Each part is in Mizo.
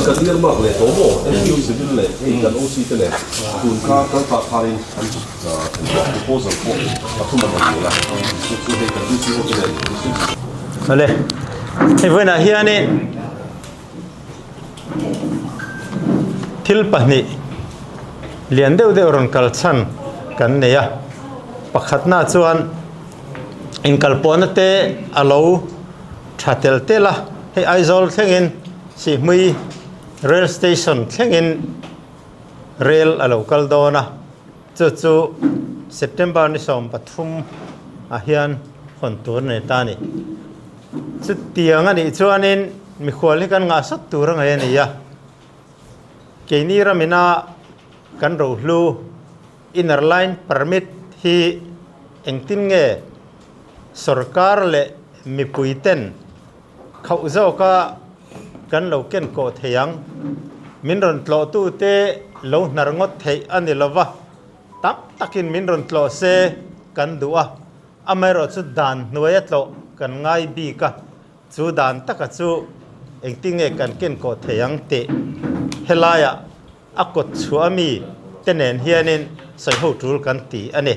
Kan earmark leh tawh maw? NPO Civil leh hei kan OC te nen tun kha kal tak khanin an thlen tawh a, proposal pawh pathum an rawn nei a, chu chu hei kan UCO te nen district. Awle, hei vawiinah hianin thil pahnih lian deuh deuh rawn kal chhan kan nei a, pakhatna chuan inkalpawhna te a lo tha tel tel a, hei Aizawl thlengin Sihhmui rail station thlengin rail a lo kal dawn a, chu chu September ni 13 ah hian hawn tur a ni ta a ni. Chutiang a nih chuanin mikhual hi kan ngah sawt tur a ngaih a ni a, keini ramina kan rohlu inner line permit hi engtin nge sorkar leh mipui ten Khauh zawka kan lo ken kawh thei ang. Min rawn tlawhtute lo hnar ngawt theih a ni lo va, tam takin min rawn tlawh se kan duh a, amaherawhchu dan hnuaia tlawh kan ngai bik a, chu dan taka chu engtinge kan ken kawh thei ang tih helaiah a kawt chhuah ami te nen hianin sawi ho tul kan ti a ni.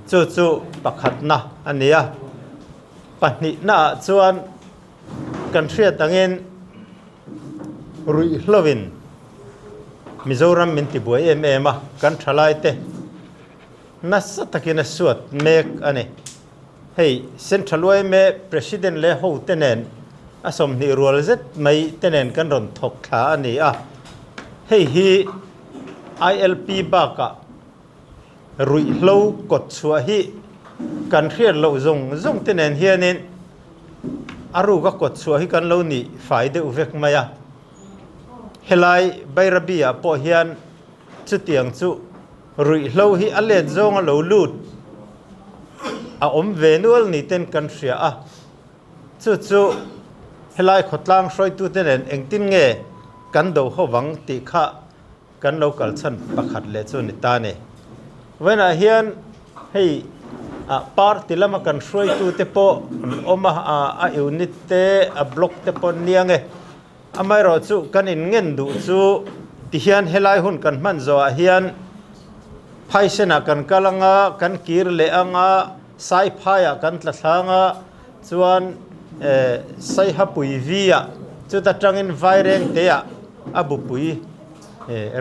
Chu chu pakhatna a ni a. Pahnihnaah chuan kan hriat angin ruihhloin Mizoram min tibuai em em a, kan thalaite nasa takin a suat mek a ni. Hei Central yma President leh hote nen a 20 rual zet mai te nen kan rawn thawk thla a ni a, hei hi ILP bakah ruihhlo kawt chhuah hi kan hriat loh zawng zawng te nen hianin a ruk a kawt chhuah hi kan lo nih fai deuh vek mai a. Helai Bairabi ah pawh hian chutiang chu ruihhlo hi a let zawng a lo lut a awm ve nual ni ten kan hria a. Chu chu helai khawtlang hruaitute nen engtin nge kan do ho vang tih kha Kan lo kal chhan pakhat leh chu ni ta ni. Vawiinah hian hei ah party lama kan hruaitute pawh an awm a, a unit te a block te pawh an nia nge. Amaherawh chu kan in ngen duh chu tihian helai hun kan hman zawhah hian phaisenah kan kal anga, kan kir leh anga, saiphaiah kan tla thlang a, chuan Saihapui V-ah chuta tangin Vairengte-ah a bupui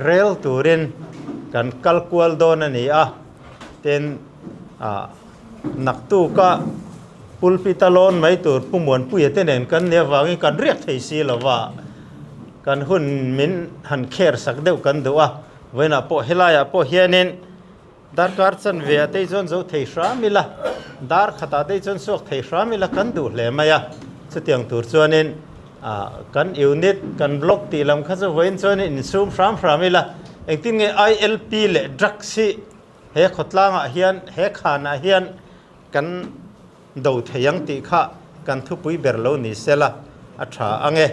rel turin kan kal kual dawn a ni a, tin naktuka pulpit a lawn mai tur Pu Muanpuia te nen kan nih avangin kan riak thei si lo va, kan hun min han kher sak deuh kan duh a, vawiinah pawh helaiah pawh hianin darkar chanve ah te chuan zo thei hram ila, dar khatah te chuan suak thei hram ila kan duh hle mai a, chutiang tur chuanin Kan unit, kan block tih lam kha chu vawiin chuan insum hram hram ila, engtin nge ILP leh drugs hi he khawtlangah hian, he khanah hian kan do thei ang tih kha kan thupui ber lo ni sela a tha ang e.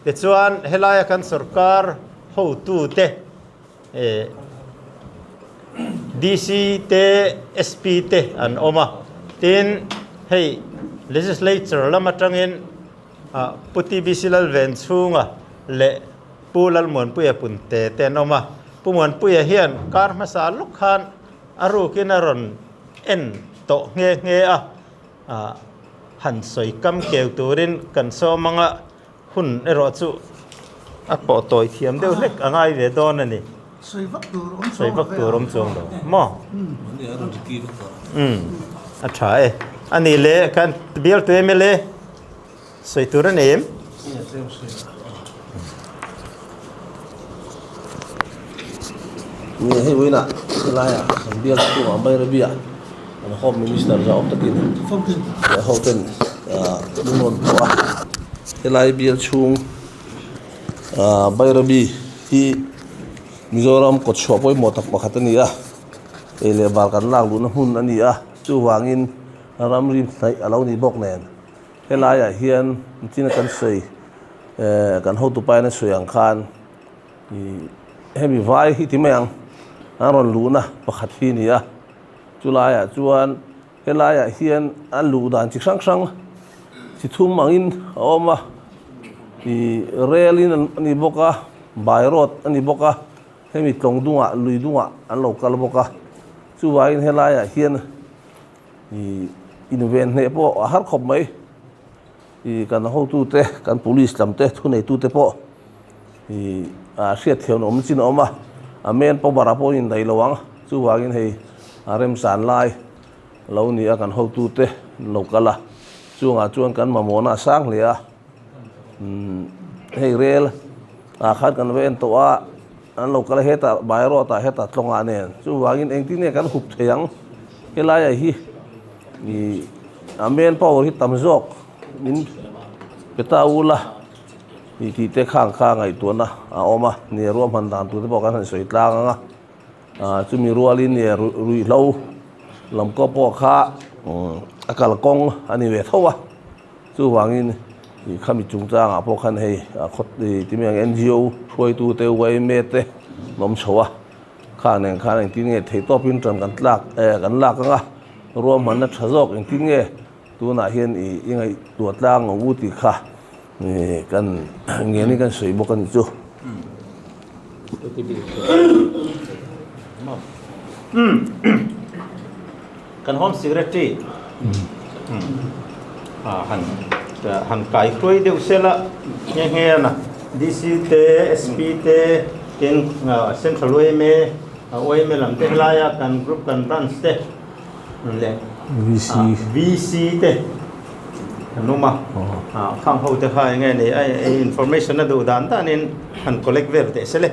Tichuan helaia kan sorkar hotute DC te, SP te an awm a, tin hei legislature lam atangin Pu TBC Lalven chhunga leh Pu Lalmuanpuia Punte te an awm a. Pu Muanpuia hian kar hmasa lawk khan a rukin a rawn en tawh nghe nghe a, han sawi kam keu turin kan sawm anga hun erawh chu a pawh tawi thiam deuh hlek a ngai ve dawn a ni. Sawi vak tur awm chuang lo. Sawi vak tur awm chuang lo maw? Umm a tha e. A nih leh kan bialtu MLA sawi tur a nei em? Nge hei vawiinah helaiah kan bial chhungah Bairabi-ah kan Home Minister zau takin leh hoten min rawn pawh a, helai bial chhung Bairabi hi Mizoram kawtchhuah pawimawh tak pakhat a ni a, ei leh bar kan lak luhna hmun a ni a, chuvangin ramri hnaih a lo ni bawk nen helaiah hian nichina kan sawi eh kan hotupa in a sawi ang khan ih hemi vai hi ti mai ang an rawn luhna pakhat hi a ni a, chulaiah chuan Helaiah hian a luh dan chi hrang hrang chi thum angin a awm a. Ih rel in a ni bawk a, by road a ni bawk a, hemi tlawng dungah lui dungah an lo kal bawk a, chuvangin helaiah hian ih inven hneh pawh a har khawp mai. Ih kan hotute kan police lam te thuneitute pawh ih a hriatthiam awm chin a awm a, a main power ah pawh a indaih lo ang, chuvangin hei a remchan lai lo ni a kan hotute an lo kal a, chungah chuan kan mamawhna a sang hle a, umm hei rel ah khan kan va en tawh a, an lo kal a hetah by road ah hetah tlawngah nen chuvangin engtin nge kan hup thei ang helaiah hi. Ih a man power hi tam zawk min pe ta ul a ih tih te khang kha ngaihtuahna a awm a ni ruahman dan tur te pawh kan han sawi tlang ang a ah chumi rualin ih ruihhlo lam kawp pawh kha a kalkawng a ni ve tho a chuvangin ih khami chungchangah pawh khan hei a khaw ih ti mai ang N G O hruaitu te yma te an awm chho a. Kha nen khan engtin nge theihtawpin ṭan kan tlak eh kan lak ang a, ruahmanna ṭha zawk engtin nge tunah hian ih i ngaihtuah tlang ang u tih kha ih kan ngenin kan sawi bawk a ni chu. Kan Home Secretary han han kai hruai deuh sela nghe nghe a na DC te SP te tin Central yma yma lam te helaia kan group kan branch te leh VC te an awm a khang ho te kha enge ni a information a duh dan danin han collect vel teh sele.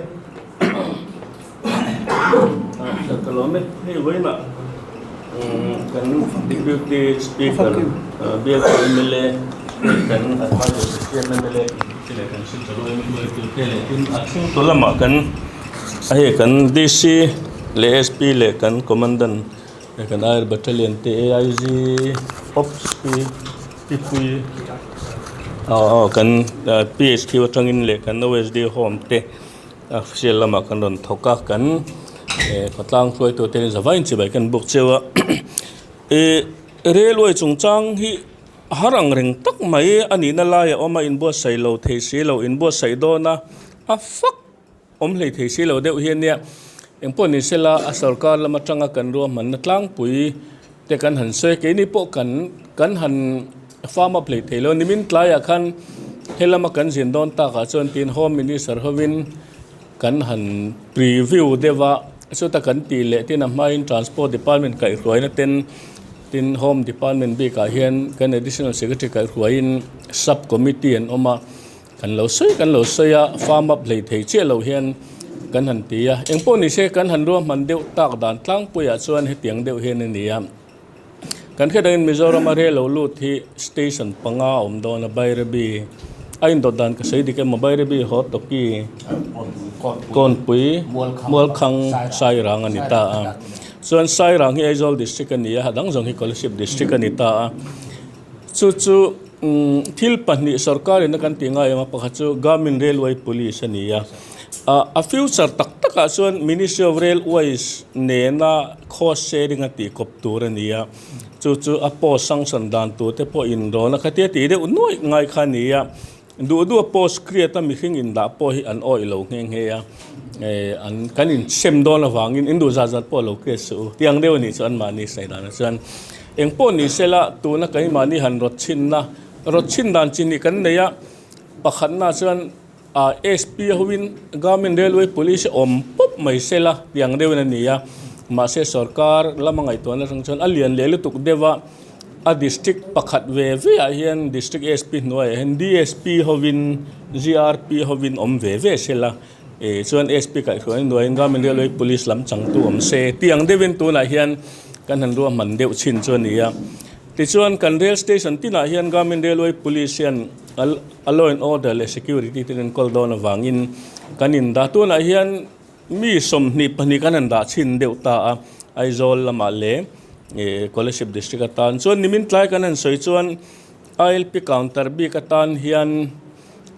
Ka lawm e, hei vawiinah kan Deputy Speaker bialtu mla kan advisor Pathian mla te leh kan Silchar mla te leh tin a thlengtu lamah kan hei kan DC leh SP leh kan Commandant leh kan Air Battalion te AIG Ops Pi Pipui aw kan PHQ atangin leh kan OSD Home te. Official lamah kan rawn thawk a, kan khawtlang hruaitute hi zavaiin chibai kan buk cheu a. Ih railway chungchang hi har ang reng tak mai a nihna lai a awm a, inbuatsaih lo thei si lo, inbuatsaih dawn a, a fak awm hlei thei si lo deuh hi a nia. Engpawh ni sela a sorkar lam atanga kan ruahmanna tlangpui te kan han sawi a, keini pawh kan kan han farm up hlei thei lo. Nimin tlaiah khan helama kan zin dawn takah chuan tin Home Minister hovin kan han preview deuh a, chuta kan tih leh tin a hmain Transport Department kaihhruaina ten tin Home Department bikah hian kan Additional Secretary kaihhruaiin Sub Committee an awm a. Kan lo sawi kan lo sawi a, farm up hlei thei chiah lo hian kan han ti a. Eng pawh ni se kan han ruahman deuh tak dan tlangpuiah chuan hetiang deuh hian a ni a. Kan hriat angin Mizorama rel lo lut hi station panga a awm dawn a, Bairabi a indawt dan ka sawi dik emaw Bairabi haw Tawki Kawnpui Mualkhang Sairang a ni ta a. Chuan Sairang hi Aizawl district a ni a, a dang zawng hi Kolasib district a ni ta a. Chu chu thil pahnih sorkarin a kan tih ngai ang a, pakhat chu Government Railway Police a ni a, a future tak takah chuan Ministry of Railways nena cost sharing a tih kawp tur a ni a, chu chu a post sanction dan tur te pawh inrawn a khatia tih deuh nuaih ngai kha a ni a. Duh duh a post create a mihring indah pawh hi an awih lo nghe nghe a, an kan insem dawn avangin in duh zat zat pawh lo create suh u tiang deuh a nih chu anmahni sawi danah chuan eng pawh ni sela tuna keimahni han rawt chhinna rawt chhin dan chi nih kan nei a, pakhatna chuan ah SP hoin Government Railway Police hi awm pawp mai sela tiang deuhin a ni a, mahse sorkar lama ngaihtuahna atang chuan a lian leh lutuk deuh a. A district pakhat ve ve ah hian district SP hnuaiah hian DSP hovin GRP hovin awm ve ve sela ih chuan SP kaihhruai hnuaiin Government Railway Police lam changtu awm se tih ang deuhin tunah hian kan han ruahman deuh chin chu a ni a. Tichuan kan rail station tinah hian Government Railway Police hian a law and order leh security te an enkawl dawn avangin kan indah tunah hian Mi 22 kan han dah chhin deuh ta a, Aizawl lamah leh Kolasib District atan chuan nimin tlai kan han sawi chuan ILP counter bik atan hian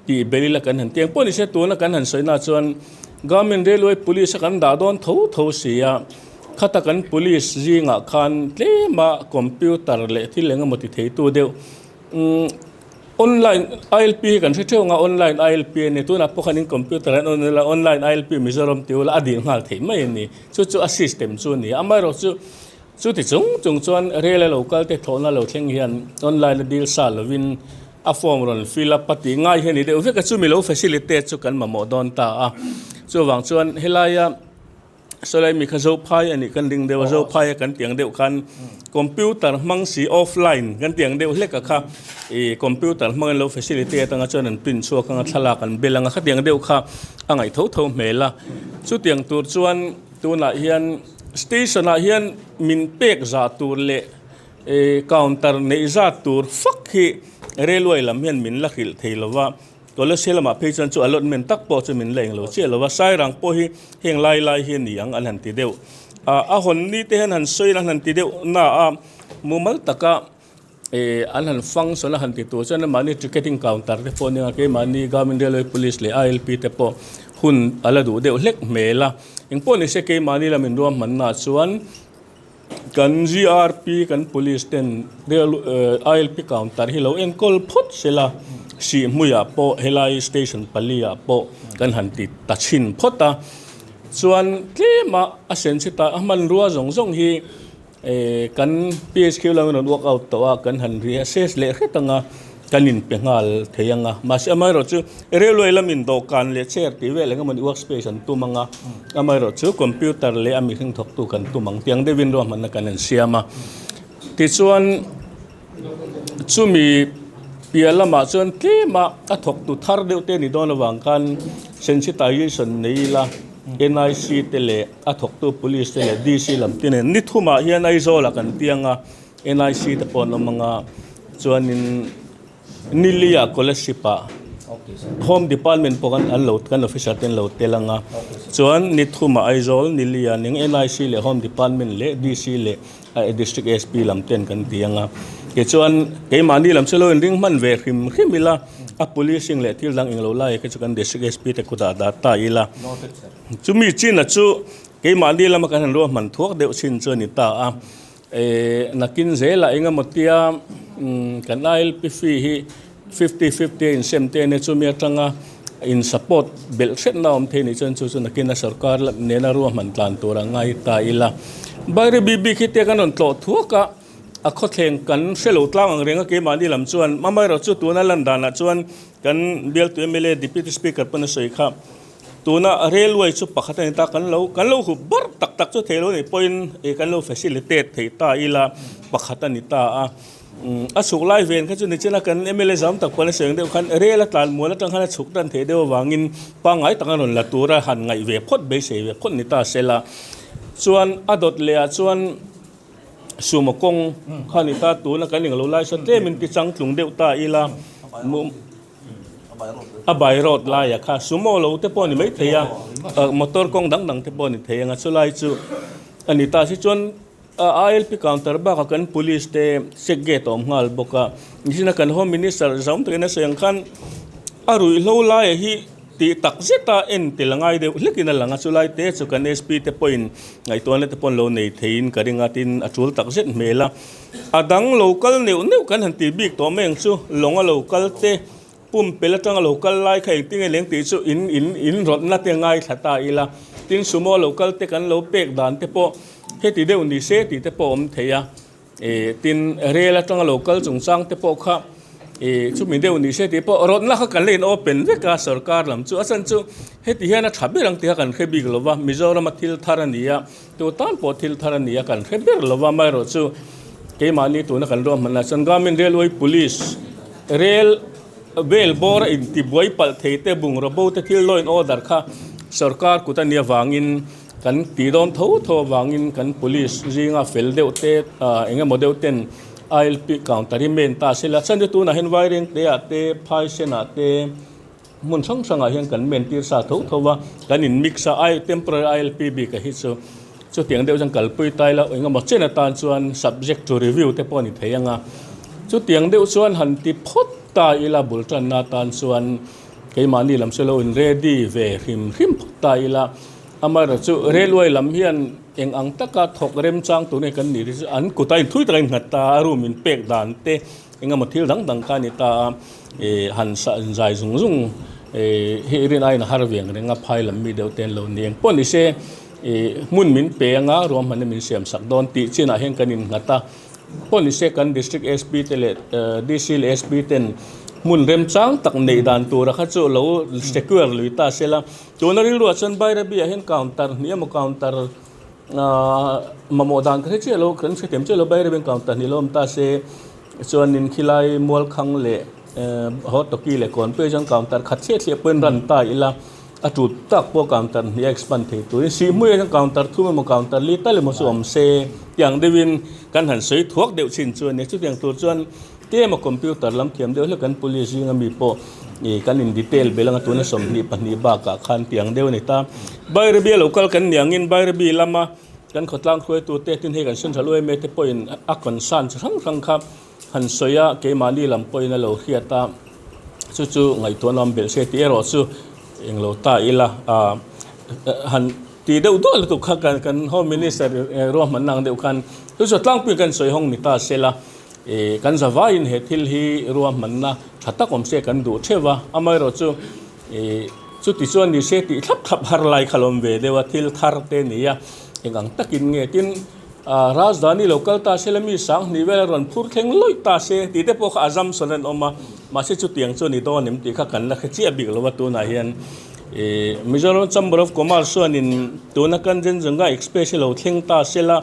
tih bel ila kan han ti ang pawh ni se tuna kan han sawi na chuan Government Railway Police a kan dah dawn tho tho si a, khata kan police zingah khan tlema computer leh thil eng emaw ti theitu deuh umm. Online ILP hi kan hre theuh ang a, online ILP a ni. Tunah pawh khan in computer an on ila online ILP Mizoram tih ula a dil nghal theih mai a ni. Chu chu a system chu a ni a. Amaherawhchu chu chuti chung chung chuan rail a lo kal te thlawhna lo thleng hian online a dil sa lovin a form rawn fill up a tih ngai hi a ni deuh vek a. Chumi lo facilitate chu kan mamawh dawn ta a. Chuvang chuan helaia. Sawlai mi kha Zophai a nih kan ring deuh a, Zophai a kan tiang deuh khan computer hmang si offline kan tiang deuh hlek a kha ih computer hmang in lo facility atanga chuan an print chhuak anga thlalak an bel anga khatiang deuh kha a ngaih tho tho hmel a. Chutiang tur chuan tunah hian station ah hian min pek zah tur leh ih counter neih zat tur fak hi railway lam hian min la hrilh thei lova. Kolossi lamah phei chuan chu allotment tak pawh chu min la englo chiah lo a, Sairang pawh hi heng lai lai hi a ni ang an han ti deuh. A hawn ni te hian han sawi an han ti deuh na a, mumal taka eh an han function a han ti tur chuan mahni ticketing counter te pawh nia keimahni Government Railway Police leh ILP te pawh hun a la duh deuh hlek hmel a. Engpawh nise keimahni lam inruahmanna chuan Kan GRP kan police ten ILP counter hi lo enkawl phawt sela Sihhmuiah pawh helai station paliah pawh kan han ti ta chhin phawt a. Chuan tlema a senchita a hmanrua zawng zawng hi kan PHQ lamin rawn work out tawh a kan han reassess leh hret ang a. Kan inpe nghal thei ang a, mahse amaherawhchu railway lamin dawhkan leh chair tih vel eng emawni work space an tum ang a, amaherawhchu computer leh a mihring thawktu kan tum ang tiang deuhin ruahmanna kan han siam a. Tichuan chumi piah lamah chuan tlema a thawktu thar deuh te ni dawn avang khan sensitization nei ila NIC te leh a thawktu police te leh DC lam te nen ni thumah hian Aizawlah kan piang a. NIC te pawh an awm ang a, chuanin Nilia Scholarship ah Home Department pawh khan an lo kan officer te an lo tel ang a, chuan ni thumah Aizawl Nilia ning NIC leh Home Department leh DC leh District SP lam ten kan ti ang a, tichuan keimahni lam chu lo inring hman ve hrim hrim ila a policing leh thil dang englo lai kha chu kan District SP te kutah dah ta ila, chumi chin-a chu keimahni lama kan han ruahman thuak deuh chin chu a ni ta a. Nakin zelah eng emaw tia kan ILP fee hi 50 50 a insem te ania chumi atanga in support belh hretna awm thei nih chuan chu chu nakin a sorkar nena ruahman tlan tur a ngai ta ila. Bairabi bik hi te kan rawn tlawh thuak a, a khawthleng kan hre lo tlang ang reng a keimahni lam chuan amaherawhchu tuna lan danah chuan kan bialtu mla Deputy Speaker pawn a sawi kha. Tuna railway chu pakhat a ni ta, kan lo kan lo hup bar tak tak chu thei lo nih pawhin ih kan lo facilitate thei ta ila pakhat a ni ta a. A chhuk lai ven kha chu nichina kan mla zam tak pawn a sawi ang deuh khan rail a tlan mual atang khan a chhuk tan theih deuh avangin pangngai taka rawn la tura han ngaih ve phawt beisei ve phawt ni ta sela. Chuan a dawt leh ah chuan sumo kawng kha a ni ta, tuna kan englo lai saw tlemin ti changtlung deuh ta ila. A by road laia kha sumo lo te pawh a ni mai thei a, motor kawng dang dang te pawh a ni thei ang a, chulai chu a ni ta si chuan ILP counter bakah kan police te check gate a awm nghal bawk a, nichina kan home minister zam takin a sawi ang khan a ruihhlo laia hi tih tak zet a en tel a ngai deuh hlekin a lang a, chulai te chu kan SP te pawhin ngaihtuahna te pawh an lo nei theiin ka ring a, tin a tul tak zet hmel a. A dang lo kal neuh neuh kan han tih bik tawh mai ang chu, lawng a lo kal te, pumpel atanga lo kal lai kha engtin nge leng tih chu in in in rawtna te ngaithla ta ila, tin sumo a lo kal te kan lo pek dan te pawh heti deuh ni se tih te pawh a awm thei a, ih tin rel atanga lo kal chungchang te pawh kha ih chumi deuh ni se tih pawh rawtna kha kan la in open vek a sorkar lam chu, a chhan chu heti hian a tha ber ang tih kha kan hre bik lo va, Mizoram a thil thar a ni a. Tu tan pawh thil thar a ni a, kan hre ber lo va, amaherawhchu keimahni tuna kan ruahmanna chuan Government Railway Police rel vel bawr a intibuai palh thei te bungraw bo te thil law in order kha sorkar kut a nih avangin kan tih dawn tho tho avangin kan police zinga fel deuh te eng emaw deuh ten ILP counter hi main ta sela chuan chu tunah hian Vairengte ah te Phaisenah te Hmun hrang hrangah hian kan men tir sa tho tho va, kan in mix a, I temporary ILP bik a hi chu chutiang deuh chuan kalpui ta ila eng emaw chen atan chuan subject to review te pawh a ni thei ang a, chutiang deuh chuan han ti phawt ta ila bul tanna atan chuan keimahni lam chu lo in ready ve hrim hrim phawt ta ila, amaherawhchu railway lam hian eng ang taka thawk remchang tur nge kan nih te chu an kutah inthui taka innghat ta a, room in pek dan te. Engemaw thil dang dang kha a ni ta a, ih han zai zung zung ih hi rin aiin a har ve ang reng a, phai lam mi deuh te an lo ni. Engpawh ni se ih hmun min pe anga ruahmanna min siam sak dawn tih chinah hian kan innghat a. Pawh ni se kan District SP te leh DC leh SP ten hmun remchang tak neih dan tura kha chu lo secure lui ta se la. Tuna rilruah chuan Bairabi ah hian counter hnih emaw counter mamawh dan ka hre chiah lo, kan hre thiam chiah lo Bairabi hian counter hnih lo awm ta se chuanin khilai Mualkhang leh Hawtawki leh Kawnpui ah chuan counter khat thliah thliah pawhin run ta ila. A tut tak pawh counter hnih a expand thei turin sihhmui atang counter thum emaw counter li tal emaw chu awm se tiang deuhin kan han sawi thuak deuh chin chu a ni. Chutiang tur chuan tlema computer lam thiam deuh hlek kan police zinga mi pawh ih kan in detail belh anga tuna 22 bakah khan tiang deuh a ni ta. Bairabi a lo kal kan ni angin Bairabi lama kan khawtlang hruaitute tin hei kan central yma te pawhin a concern chi hrang hrang kha han sawi a, keimahni lam pawhin a lo hriat a, chu chu ngaihtuahna awm belh se tih erawh chu englo ta ila ah han ti deuh duah lutuk kha kan kan home minister ruahmanna ang deuh khan chu chu tlangpui kan sawi hawng ni ta sela ih kan zavaiin he thil hi ruahmanna tha tak awm se kan duh theuh a, amaherawh chu ih chuti chuan ni se tih thlap thlap har lai kha lo awm ve deuh a, thil thar te a ni a, eng ang takin nge tin. Rajdhani lo kal ta se la mi 2000 vel a rawn phur thleng lawih ta se tih te pawh kha a zam sawn an awm a, mahse chutiang chu a ni dawn em tih kha kan la hre chiah bik lo a tunah hian ih Mizoram Chamber of Commerce chuanin tuna Kanchenjunga Express hi lo thleng ta se la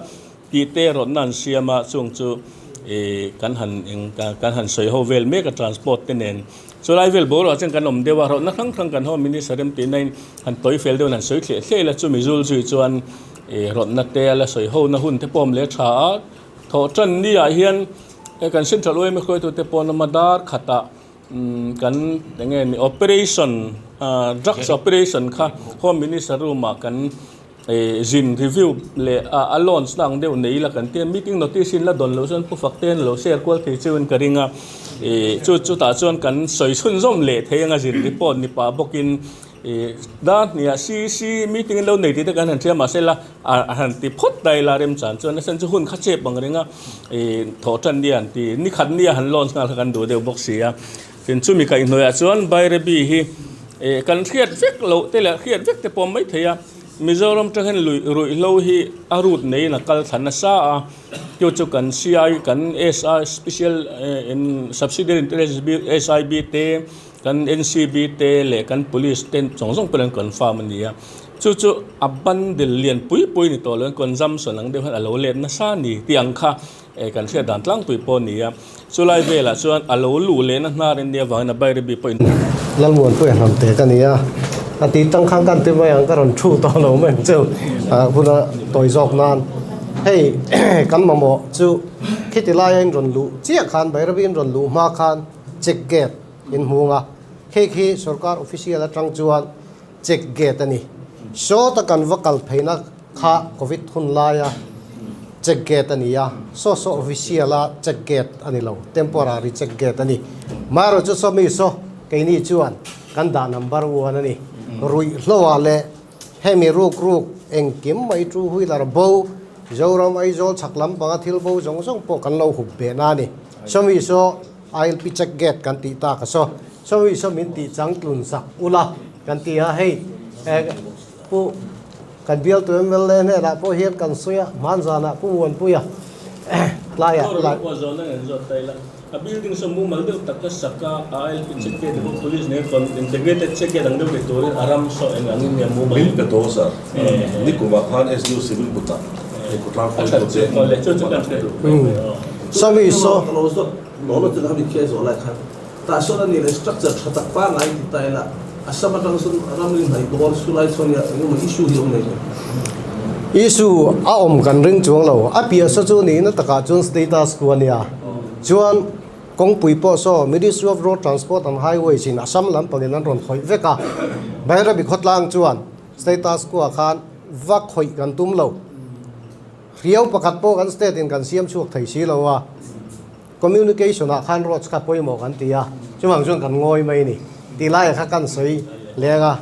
tih te rawtna an siam a, chung chu ih kan han eng kan han sawi ho vel mek a transport te nen. Chulai vel boruak chuan kan awm deuh a, rawtna hrang hrang kan Home Minister remtih nain han tawi fel deuhin han sawi thliah thliah ila chumi zul zui chuan Ih rawtna te a la sawi ho na hun te pawh awm leh tha a, thawh tan ni ah hian he kan Central yma hruaitu te pawh lama dar khatah umm kan eng nge ni operation ah drugs operation kha Home Minister room ah kan ih zin review leh ah a launch na ang deuh nei ila kan tia meeting notice in la dawn loh chuan pu fak te an lo share kual thei cheu in ka ring a, ih chu chutah chuan kan sawi chhunzawm leh thei anga zin report ni pah bawk in. Ih dar hniah CC meeting in lo nei tih te kan han hria mahse la a han ti phawt ta ila remchan chuan a sen chu hun kha chep ang reng a ih thawh tan nia an ti ni khat nia han launch nghal kha kan duh deuh bawk si a tin chumi kaihhnuaiah chuan Bairabi hi ih kan hriat vek loh te leh hriat vek te pawh mai thei a Mizoram atang hian lui ruihhlo hi a route neiin a kal thla nasa a chu chu kan CI kan SI special subsidiary intelligence SIB te. Kan NCB te leh kan police te zawng zawng pawhin an confirm a ni a, chu chu a bundle lian pui pui ni tawh loin consumption ang deuh hian a lo let nasa a ni tih ang kha eh kan hriat dan tlangpui pawh a ni a, chulai velah chuan a lo luh lehna hnar en nia vangin a Bairabi pawhin. Lalmuanpuia hnam te ka ni a, a tih tang khan kan ti mai ang ka rawn thu tawh lo mai ang chu huna tawi zawk nan hei kan mamawh chu khiti laia in rawn luh chiah khan Bairabi in rawn luh hma khan check gate In hmung a, hei khi sorkar official atang chuan check gate a ni. Sawta kan va kal pheina kha covid hun laia check gate a ni a, saw saw official a check gate a ni lo, temporary check gate a ni. Marawh chu saw mi saw keini chuan kan dah number one a ni. Ruihhloah leh hemi ruk ruk engkim mai two wheeler bo, Zoram Aizawl chhak lampanga thil bo zawng zawng pawh kan lo hup behna a ni. Saw mi saw. ILP check gate kan tih tak a saw sawi saw min tih chang tlun sak ula kan ti a hei pu kan bialtu mla hnenah pawh hian kan sawi a hmanzanah pu Muanpuia tlaiah tlai A building saw mumal deuh tak a sak a ILP check gate pawh police nen integrated check gate ang deuh ni turin a ram saw eng angin nge mumal Min pe tawh sir nikumah khan SDO civil kutah hei khawtlang hruaitu te chu chu kan hre duh mai mai aw. Sawi saw. Ka lo zawt lo lo chu ka mi khia zawh lai khan tah sawn a ni leh structure tha tak pangngai ti ta ila Assam atang sawn ramri hnaih dawn chu lai chuan nia engemaw issue hi awm nei lo. Issue a awm kan ring chuang lo. A piah saw chu nihna takah chuan status quo a nia. Chuan kawngpui pawh saw Ministry of Road Transport and Highways in Assam lampangin an rawn khawih vek a. Bairabi khawtlang chuan status quo ah khan va khawih kan tum lo. Hriau pakhat pawh kan state in kan siam chhuak thei si lo a, communication ah khan roads kha pawimawh kan ti a, chuvang chuan kan ngawi mai a ni tih laiah kha kan sawi leng a,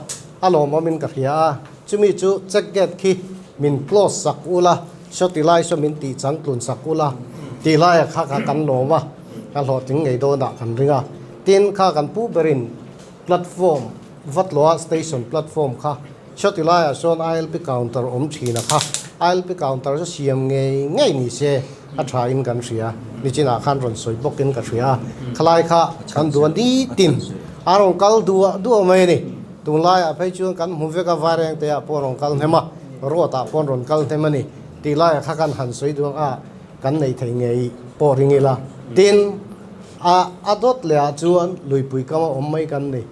a lawmawm in ka hria a, chumi chu check gate khi min close sak ula, saw ti lai saw min tih chang tlun sak ula tih laiah kha kha kan lawm a. A hlawhtling ngei dawnah kan ring a. Tin, kha kan pu berin platform Vatlaw station platform kha sawti laiah sawn ILP counter awm thin a kha. ILP counter chu siam ngei ngei ni se a tha in kan hria. Nichinah khan rawn sawi bawk in ka hria a. Khalai kha kan duh a nitin a rawn kal duah duah mai a ni. Tunlaiah phei chuan kan hmu vek a, Vairengte ah pawh rawn kal hnem a, road ah pawh rawn kal hnem a ni. Tih laiah kha kan han sawi duh ang a, kan nei thei ngei pawh ring ila. Tin, a a dawt leh ah chuan luipui kam a awm mai kan ni.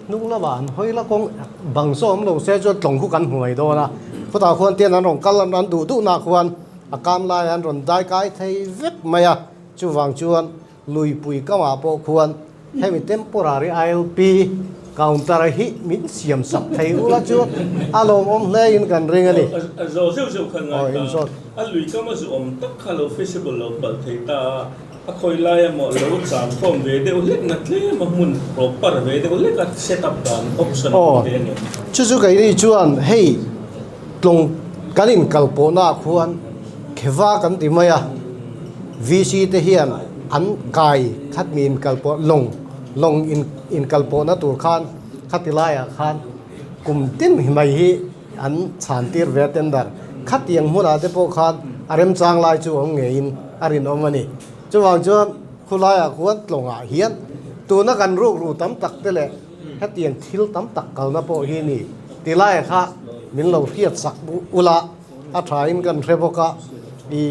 Hnung lamah an hawi la kawng bang saw awm lo se chuan tlawng khu kan hmu mai dawn a. Khutah khuan tian an rawn kal an duh duhna khuan a kam laiah an rawn dai kai thei vek mai a. Chuvang chuan Luipui kamah pawh khuan hemi temporary ILP counter hi min siam sak thei ula chu a lawmawm hle in kan ring a ni. A zo zeuh zeuh khan ngai ta. A lui kam a zu awm tak kha lo feasible lo palh thei ta a, a khawi lai emaw lo cham khawm ve deuh hlek na tlem a hmun proper ve deuh hlek a set up dan option a awm thei a ni. Chu chu keini chuan hei tlawng kan inkalpawhnaah khuan Kheva kan ti mai a, VC te hian an kai khat mi inkalpawh lawng lawng in inkalpawhna tur khan khati laiah khan kum tin mai hi an chhan tir ve a tender khatiang hmunah te pawh khan a remchang lai chu awm ngeiin a rinawm a ni. Chuvang chuan khulaiah khuan tlawngah hian tuna kan rukru tam tak te leh hetiang thil tam tak kalna pawh hi ni ti laiah kha min lo hriat sak ula. A thain kan hre bawk a, i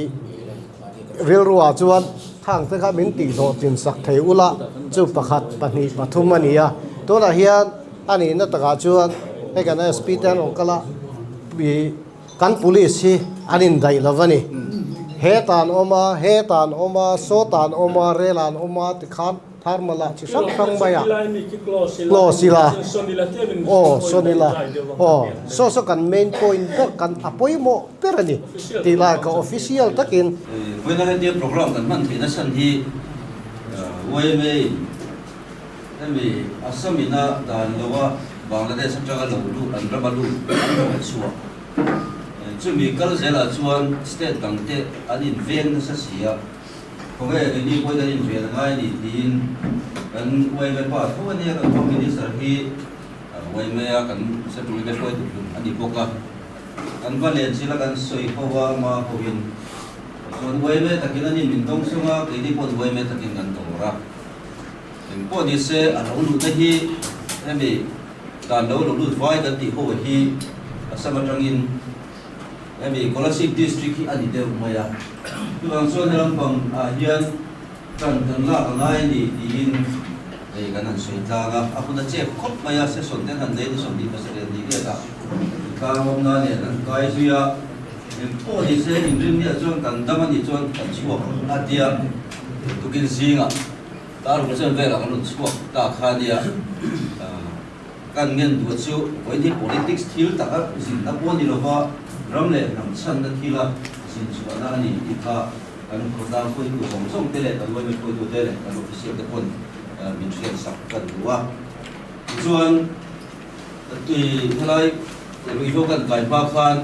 rilruah chuan khang te kha min tihhlawhtlin sak thei ula chu pakhat, pahnih, pathum a ni a. Tunah hian a nihna takah chuan hei kan SP te an rawn kal a, i kan police hi an indaih lo va ni. Heta an awm a, heta an awm a, sawta an awm a, rel ah an awm a tikhan, Tharmala chi hrang hrang mai a, close ila, aw sawn ila, aw saw saw kan main point ber kan a pawimawh ber a ni tih lai ka official takin. Vawiina hetia program kan hman theihna chhan hi yma in hemi Assam ina dan loa Bangladesh atanga lo lut an rama lut an rawn chhuah chumi kal zelah chuan state dangte an inveng nasa si a. Khawvel keini pawhin an inven a ngai a ni tiin kan yma pa tho a nia, kan Home Minister hi yma a kan Central yma hruaitu hlun a ni bawk a, kan va len chila kan sawi ho a ama hoin chuan yma takin an in min dawng sung a, keini pawhin yma takin kan dawr a, engpawh ni se a lo luhna hi hemi dan lo lo lut vai kan tih ho hi Assam atangin Hemi Kolasib District hi a ni deuh mai a, chuvang chuan he lampang ah hian tan kan lak a ngai a ni tiin hei kan han sawi tlang a, a hun a chep khawp mai a, session te an han nei ni 27 ni vel ah tlang awmna nen an kai zui a, engpawh ni se inrinniah chuan kan dam a nih chuan kan chhuak a tia tukin zingah tar hun chen velah kan rawn chhuak ta kha a nia. Kan ngen duh chu vawiin hi politics thil taka zinna pawh ni lova ram leh hnam chhanna thila zin chhuahna a ni tih kha kan khawtlang hruaitu zawng zawng te leh kan yma hruaitu te leh kan official te pawn min hriat sak kan duh a. Tichuan helai ruihhlo kan kai hma khan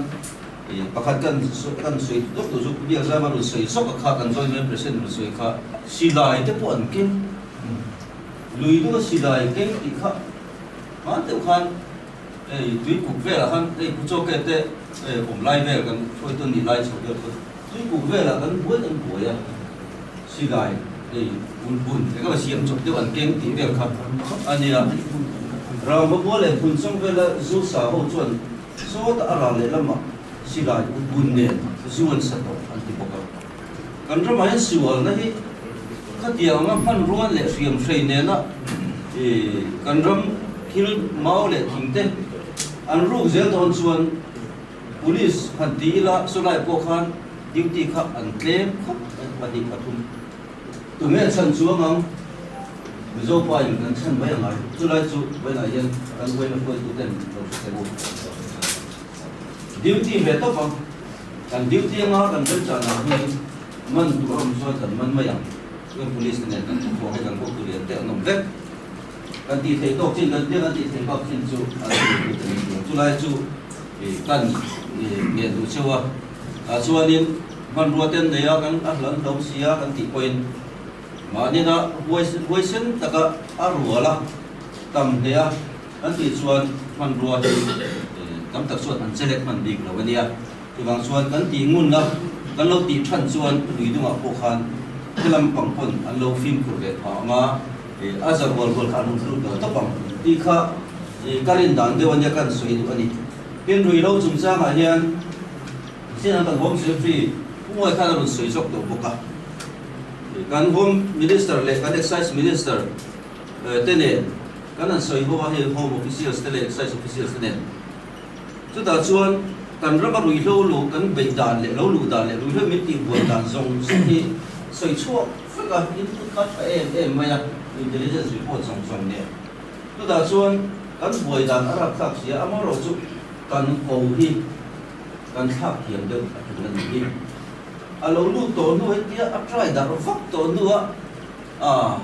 pakhat kan kan sawi dawk tur chu Biakzama rawn sawi zawk a kha kan joint yma president rawn sawi kha silai te pawh an keng. Lui deuh a silai keng tih kha hman deuh khan hei tui kuk velah khan hei Puchawke te hei awm lai vel kan hruaitu an nih lai chho deuh kha tui kuk velah kan buai kan buai a silai hei ulhbun eng emaw siam chawp deuh an keng tih vel kha a nia. Rangva leh hmun chawng vela zu sa ho chuan sawta a ral leh lamah silai ulhbun nen zu an sa tawh an ti bawk a. Kan ramah hian sualna hi khatiang anga hmanrua leh hriam hrei nena kan ram thil mau leh thing te an ruk zel dawn chuan Police han ti ila sawlai pawh khan duty kha an tlem khawp mai 2 3 tunge chhan chuang ang Mizo pa in kan chhan mai angai chulai chu vawiinah hian kan huaina hruaitu ten lo hre thei u duty ve tawp ang. Kan duty anga kan remchan ang hi man tur a awm chuan kan man mai ang. Chuan police te nen kan thawk hi kan hotu lian te an awm vek. Kan tih theih tawk chin kan tia kan tih theih bak chin chu an ti tu te ni tur. Chulai chu kan ngen duh cheu a. Tah chuanin hmanrua te an nei a, kan a hlan hlawm si a kan tih pawhin. Mahnina huaisen taka a rual a, tam hle a kan tih chuan hmanrua hi tam tak chuan an chelek hman bik lo a nia. Chuvang chuan kan tih ngun a, kan lo tih than chuan lui dungah pawh khan helam pang pawn an lo fimkhur ve phah ang a, a za rual rual kha an rawn lut lo tawp ang tih kha ka rin dan deuh a nia ka han sawi duh a ni. Tin, ruihhlo chungchangah hian Sian kan Home Secretary Pu Muai khan a rawn sawi zawk tawh bawk a. Kan Home Minister leh kan Excise Minister te nen kan han sawi ho a, hei Home Officials te leh Excise Officials te nen. Chutah chuan kan rama ruihhlo luh kan beih dan leh lo luh dan leh ruihhlo min tihbuai dan zawng zawng hi sawi chhuak vek a, input kha tha em em mai a, intelligence report zawng zawng nen. Chutah chuan kan buai dan a rapthlak si a, amaherawhchu kan ko hi kan thlak thiam deuh a tul a nih hi. A lo lut tawh hnu hetia a try darh vak tawh hnua a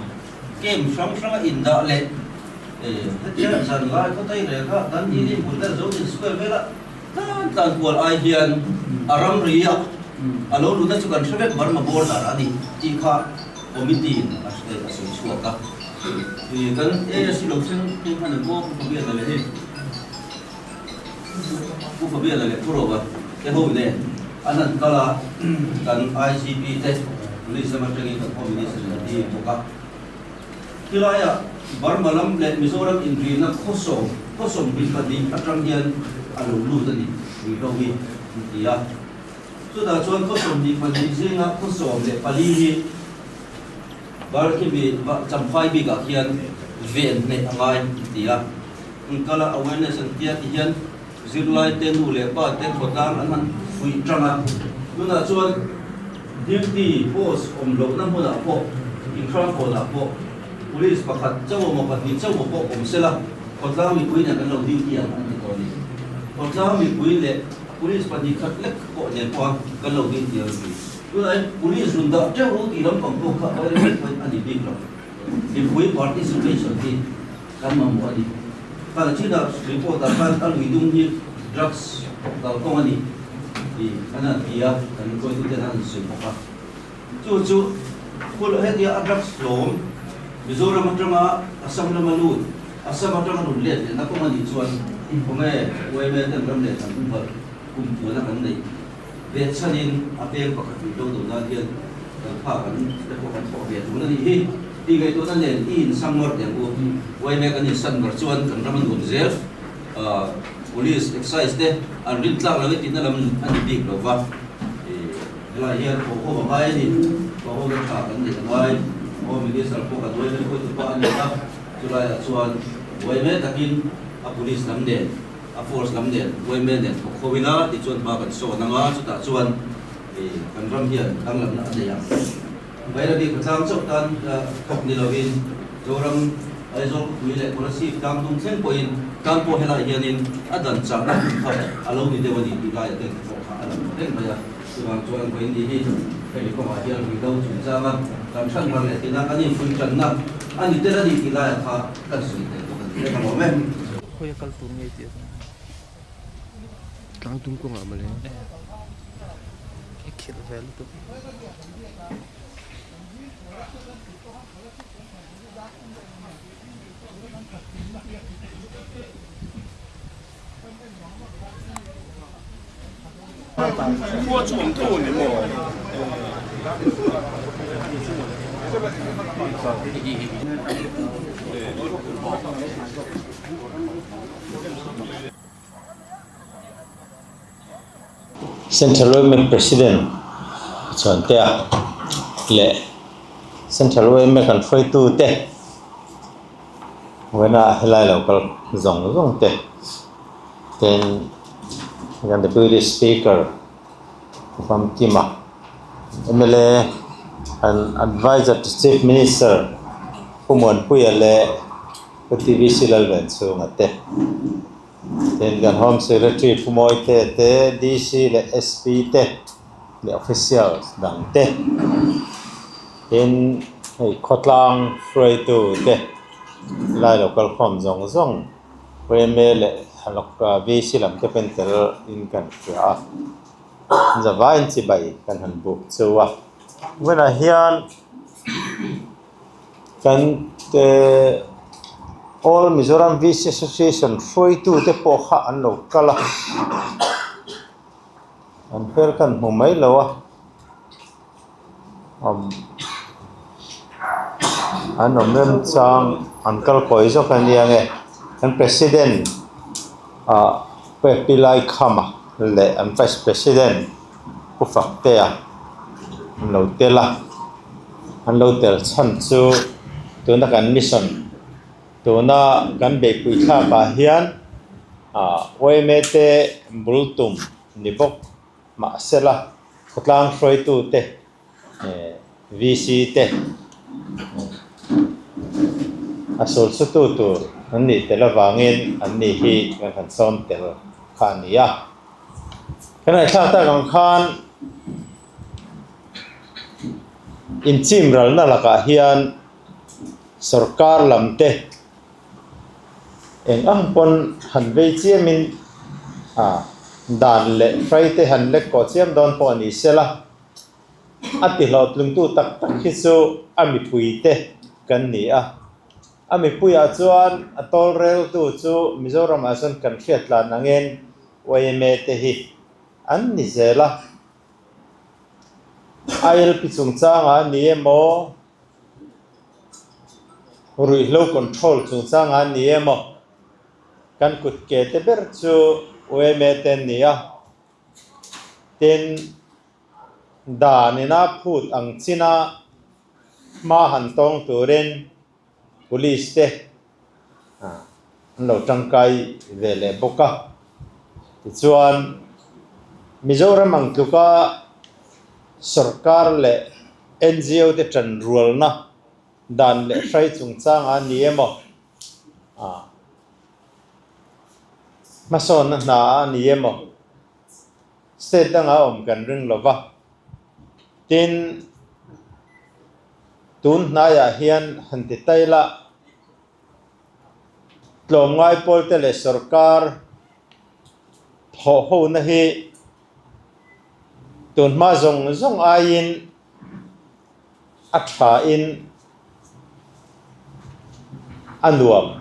game hrang hranga indah leh hetia zan lai khawtai rel kha kan tih lim bul vel Zodin Square vela tlan tlan kual ai hian a ramri a a lo luhna chu kan hre vek Burma border a ni tih kha committee in a sawi chhuak a. Kan ASC lo thleng thleng khan an pawh Pu Fabian-a leh hei. Pu Fabiana leh Pu Roba te ho nen an han kal a, kan IGP te Police lam atangin kan Home Minister in a ti bawk a. Khilaiah Burma lam leh Mizoram inrina khawsawm khawsawm hnih pahnih atang hian a lo lut a ni ruihhlo hi an ti a. Chutah chuan khawsawm hnih pahnih zinga khawsawm leh pali hi Barkhimi Champhai bikah khian ven hneih a ngai an ti a. Inkala awareness an tia ti hian zirlai te nu leh pa te khawtlang an han fuih tang a, tunah chuan duty post awm lohna hmunah pawh inhrangkawnah pawh police pakhat chauh emaw pahnih chauh emaw pawh awm sela khawtlang mipui nen kan lo duty ang an ti tawh a ni. Khawtlang mipui leh police pahnih khat lek pawh nen pawha kan lo duty ang ti. Tunah hian police run dah teuh ru tih lampang pawh kha awareness pawhin a ni bik lo. Mipui participation hi Kan mamawh a ni. Kal chinah report ah khan a lui dung hi drugs kalkawng a ni tih an han ti a, kan hruaitute an han sawi bawk a. Chu chu khul hetia a drugs hlawm Mizoram atanga Assam lama lut, Assam atanga rawn let lehna kawng a nih chuan khawnge yma ten ram leh hnam humhalh kum puana kan neih ve chhanin a peng pakhat rih lo do nan hian kan phak an te pawh kan thawh ve tur a nih hi tih ngaihtuahna nen i insang mar teh ang u. Yma kan insan mar chuan kan ram a nuam zel Police, Excise te an rin tlak lo e tihna lam a ni bik lo va, helai hian thawh ho a ngai a ni, thawh ho na tha kan neih a ngai, Home Minister pawh kan yma hruaitu pa a ni a, chulaiah chuan yma takin a Police lam nen A force lam nen yma nen thawk ho ila tichuan hma kan sawn ang a, chutah chuan kan ram hian danglamna a nei ang. Bairabi khawtlang chauh tan thawk ni lovin Zoram, Aizawl khawpui leh Kolasib tlangdum thleng pawhin tan pawh helai hianin a dan chahna hun kha a lo ni deuh a ni tih laia te pawh kha a lang reng mai a. Chuvang chuan vawiin ni hi hemi kawngah hian ruihhlo chungchanga kan than har leh tina kan infuih tanna a ni tel a ni tih laia kha kan sawi tel bawk a ni. Ka lawm e. Khawi a kal tur nge tih a zawng hi. Tlang tum kawngah mawle. I khirh ve lutuk. Khua chu awm tho ni maw? Central Women President Chhuantea leh Central Women kan hruaitute vawiina helai lo kal zawng zawng te tin kan Deputy Speaker Famkima mla an Adviser to Chief Minister Pu Muanpuia leh Pu TVC Lalvenchhunga te tin kan Home Secretary Pu Mawite te DC leh SP te leh officials dang te tin hei khawtlang hruaitu te lai lo kal khawm zawng zawng yma leh VC lam te pawhin tel in kan hria a zavaiin chibai kan han buk chu a hmunah hian. Kan All Mizoram VC Association hruaitute pawh kha an lo kal a, an hmel kan hmu mai lo a, an awm rem chang an kal kawi zawk a nia nge an president ah Pi Laikhama leh an vice president Pu Faktea an lo tel a. An lo tel chhan chu tuna kan mission tuna kan beihpui thlak ah hian ah yma te bul tum ni bawk mahsela khawtlang hruaitu te eh VC te a sul su tu tur an nih tel avangin an ni hi kan han sawm tel kha a ni a. Kan ngaihthlak tak ang khan. Inchimralna lakah hian sorkar lam te eng ang pawn han vei chiamin ah dan leh hrai te han lek kawh chiam dawn pawh a ni sela, a ti hlawhtlungtu tak tak hi chu a mipui te kan ni a. A mipuiah chuan a tawlreltu chu Mizoramah chuan kan hriat tlan angin yma te hi an ni zel a. ILP chungchangah a ni emaw, ruihhlo control chungchangah a ni emaw, kan kut ke te ber chu yma te an ni a. Tin, dan ina phut ang china hma han tawng turin Police te an lo tangkai ve leh bawk a. Tichuan, Mizoram ang tluka sorkar leh NGO te tanrualna dan leh hrai chungchangah a ni emaw, hmasawnna hna a ni emaw, state dangah awm kan ring lo va. Tin, Tun hnaiah hian han ti taila tlawmngai pawlte leh sorkar thawhhona hi tun hma zawng zawng aiin a thain a nuam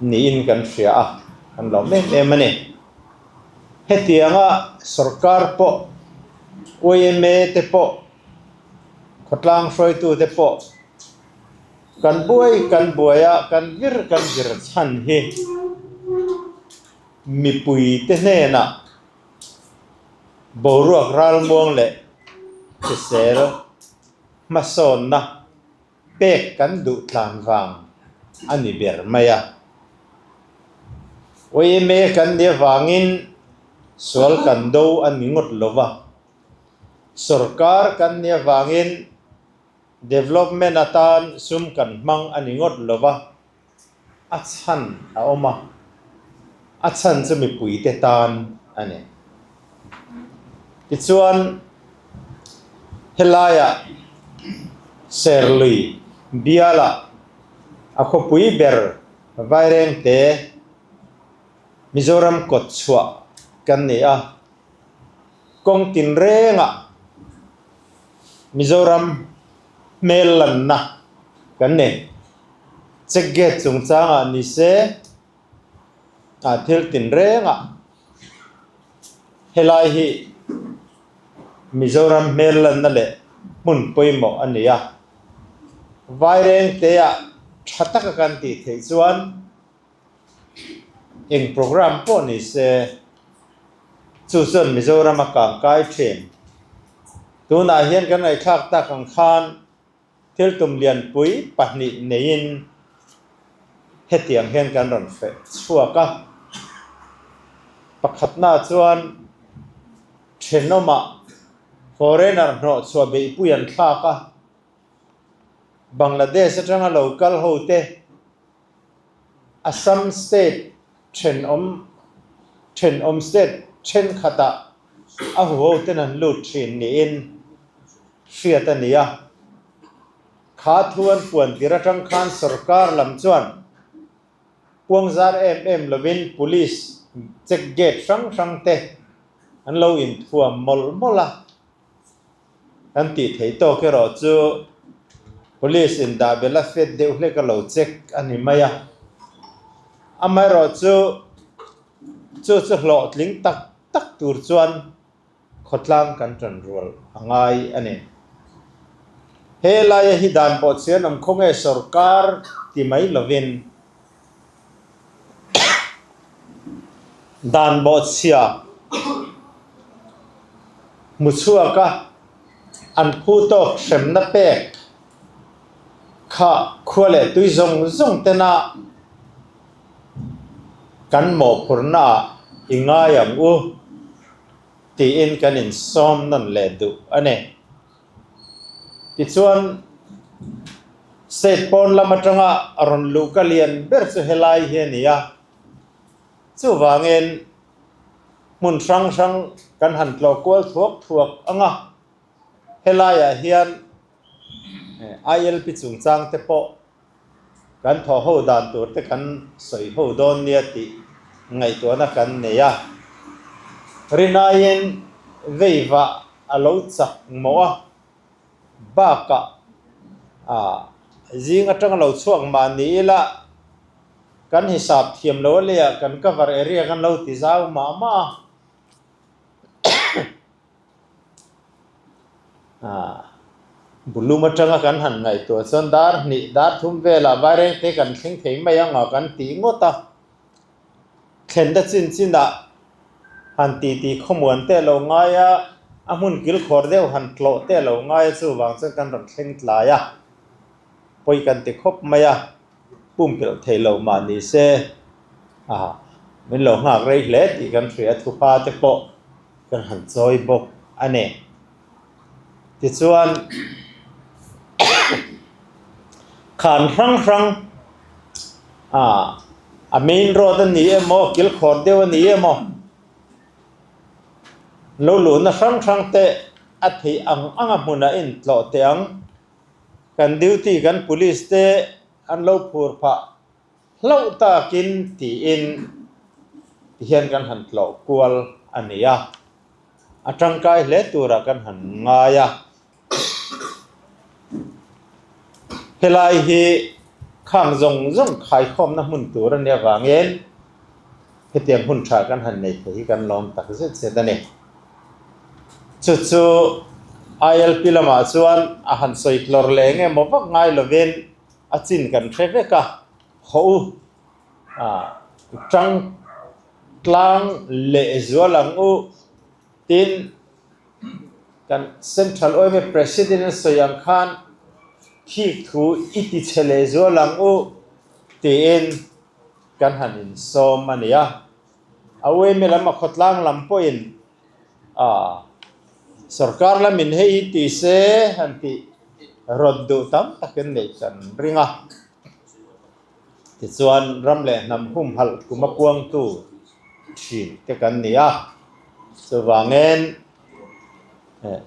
niin kan hria a, kan lawm em em a ni. Hetianga sorkar pawh yma te pawh Khawtlang hruaitute pawh kan buai kan buai a, kan vir kan vir chhan hi mipuite hnenah boruak ralmuang leh hrisel hmasawnna pek kan duh tlan vang a ni ber mai a. Yma kan nih avangin sual kan do a ni ngawt lo va. Sorkar kan nih avangin development atan sum kan hmang a ni ngawt lo va, a chhan a awm a, a chhan chu mipuite tan a ni. Tichuan, helaiah Serlui bialah a khawpui ber Vairengte Mizoram kawtchhuah kan ni a. Kawng tinrengah Mizoram hmel lanna kan nei. Check gate chungchangah ni se ah thil tinrengah helai hi Mizoram hmel lanna leh hmun pawimawh a ni a. Vairengte-ah tha taka kan tih theih chuan Eng program pawh ni se, chu chuan Mizoram a kang kai thin. Tunah hian kan ngaihthlak tak ang khan thil tum lianpui pahnih neiin hetiang hian kan rawn feh chhuak a. Pakhatna chuan thenawmah foreigner hnawhchhuah beihpui an thlak a, Bangladesh atanga lo kal ho te, Assam state thenawm thenawm state thenkhatah a huho ten an lut thin niin hriat a ni a. Kha thu an puan tir atang khan sorkar lam chuan puangzar em em lovin police check gate hrang hrang te an lo inthuam mawlh mawlh a. Kan tih theih tawk erawh chu. Police in dah belh a fet deuh hlek a lo check a ni mai a. Amaherawhchu chu chu hlawhtling tak tak tur chuan khawtlang kan tan rual a ngai a ni. He laia hi dan pawh chian awm khaw nge sorkar ti mai lovin dan bawhchhia hmu chhuak a an phu tawk hremna pek kha khua leh tui zawng zawng tena kan mawhphurhna ah i ngai ang u tiin kan insawm nawn leh duh a ni. Tichuan, state pawn lam atanga rawn luh ka lian ber chu helai hi a ni a, chuvangin hmun hrang hrang kan han tlawh kual thuak thuak ang a, helaiah hian ILP chungchang te pawh Kan thawh ho dan tur te kan sawi ho dawn nia tih ngaihtuahna kan nei a. Rinaiin veivah a lo chak mawh a, bakah zing atanga lo chhuak mah ni ila kan hisap thiam lo a leiah kan cover area kan lo ti zau mah mah a. Bulum atanga kan han ngaihtuah chuan dar hnih dar thum velah vairengte kan thleng thei mai ang a kan tih ngawt a, thlenna chin chinah han titi khawmuan te lo ngai a, a hmun kilkhawr deuh han tlawh te lo ngai a chuvang chuan kan rawn thleng tlai a, pawi kan ti khawp mai a, pumpelh thei lo mah ni se min lo nghak rei hle tih kan hria thupa te pawh. Kan han chawi bawk a ni. Tichuan, khan hrang hrang ah a main road a ni emaw, kilkhawr deuh a ni emaw, lo luhna hrang hrang te a theih ang ang a hmunah intlawh teh ang. Kan duty kan police te an lo phur phah Hlauh takin tiin tihian kan han tlawh kual a ni a, a tangkai hle turah kan han ngai a. Helai hi khang zawng zawng khaikhawmna hmun tur a nih avangin hetiang hun tha kan han nei thei hi kan lawm tak zet zet a ni. Chu chu ILP lamah chuan a han sawi tlawr leh eng emaw vak ngai lovin A chin kan hre vek a, haw u tang tlang leh zual ang u tin kan Central yma President a sawi ang khan thik thu i ti chhe leh zual ang u tiin kan han insawm a ni a. A yma lam a khawtlang lam pawhin Sorkar lamin hei hi ti se han tih rawn duh tam takin neih kan ring a. Tichuan ram leh hnam humhalh kum a puangtu thin te kan ni a. Chuvangin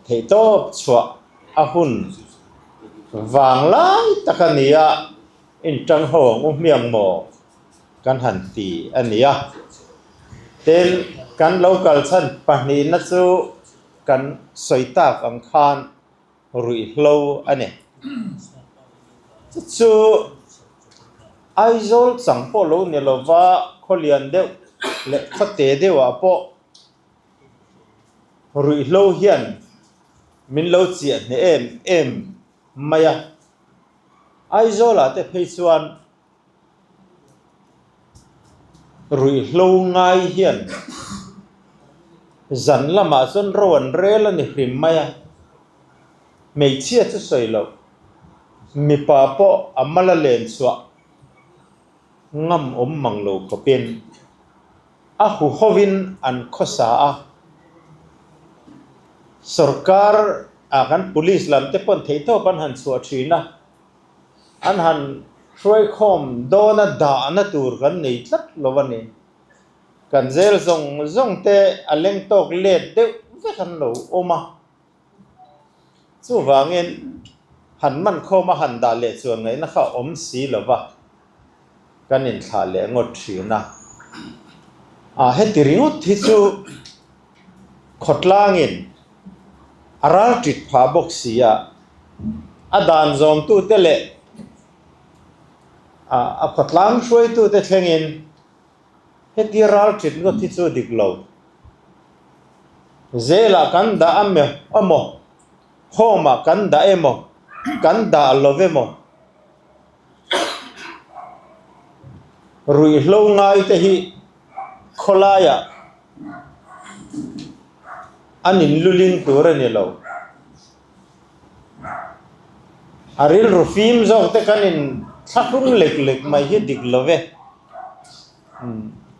theihtawp chhuah a hun vang lai tak a ni a, intang ho ang u hmiang maw? Kan han ti a ni a. Tin, kan lo kal chhan pahnihna chu kan sawi tak ang khan ruihhlo a ni. Chu chu Aizawl chang pawh lo ni lova khawlian deuh leh khawte deuhah pawh ruihhlo hian min lo chiah hneh em em mai a. Aizawlah te phei chuan Ruihhlo ngai hian zan lamah chuan ro an rel a ni hrim mai a, hmeichhia chu sawi loh, mipa pawh a mal a len chhuah ngam awm mang lo khawpin a huhovin an khawsa a, sorkar ah kan police lam te pawn theihtawp an han chhuah thin a. An han hruaikhawm dawna dahna tur kan nei tlat lo a ni. Kan zel zawng zawng te a leng tawk let deuh vek an lo awm a. Chuvangin han man khawm a han dah leh chuan ngaihna kha a awm si lo va, kan inthlah leh ngawt thin a. A heti ringawt hi chu khawtlangin a ral tit phah bawk si a. A dan zawmtute leh a khawtlang hruaitute thlengin heti ral ṭit ngawt hi chu dik lo. Zelah kan dah emaw, home-ah kan dah emaw, kan dah lo emaw, Ruihhlo ngaite hi khawlaiah an inluling tur a ni lo. A rilru fim zawk te kan in thlahrung lek lek mai hi dik lo ve.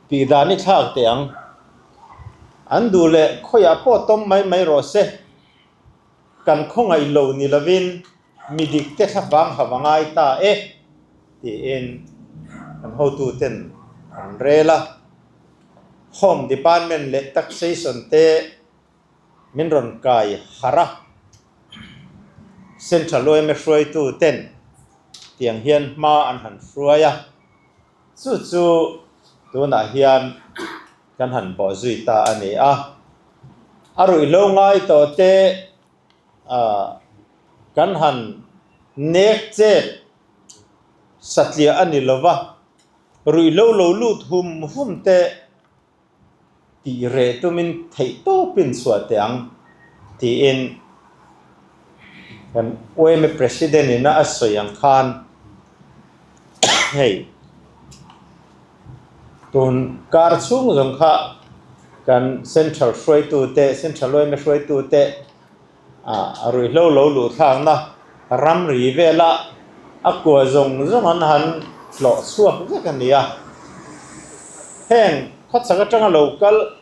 Tih dan i thlak teh ang. An duh leh khawiah pawh tawm mai mai rawh se. Kan khawngaih lo ni lovin Mi dikte thlavang ha va ngai ta e, tiin kan hotuten an rel a. Home Department leh Taxation te min rawn kai harh a. Central yma hruaituten tiang hian hma an han hruai a, chu chu tunah hian kan han bawhzui ta a ni a. A ruihhlo ngai tawh te Kan han nek chet satliah a ni lova, ruihhlo lo lut hum hum te tih reh tumin theih tawpin chhuah teh ang tiin kan yma President ina a sawi ang khan hei tun kar chhung zawng kha kan Central hruaitute, Central yma hruaitute A ruihhlo lo luh thlakna ramri vela a kua zawng zawng an han tlawh chhuak vek a ni a. Heng khawchhak atanga lo kal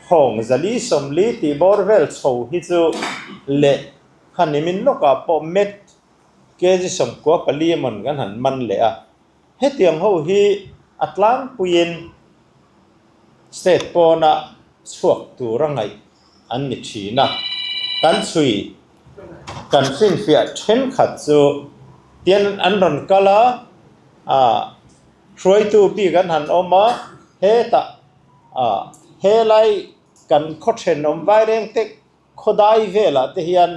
hawng zali sawmli tih bawr vel chho hi chu leh kha nimin lawkah pawh met kg 14 emawn kan han man leh a. Hetiang ho hi a tlangpuiin state pawna chhuak tura ngaih an ni thin a. Kan chhui kan finfiah thenkhat chu tian an rawn kal a, ah hruaitu bik an han awm a, hetah ah helai kan khaw thenawm vaireng te khawdai velah te hian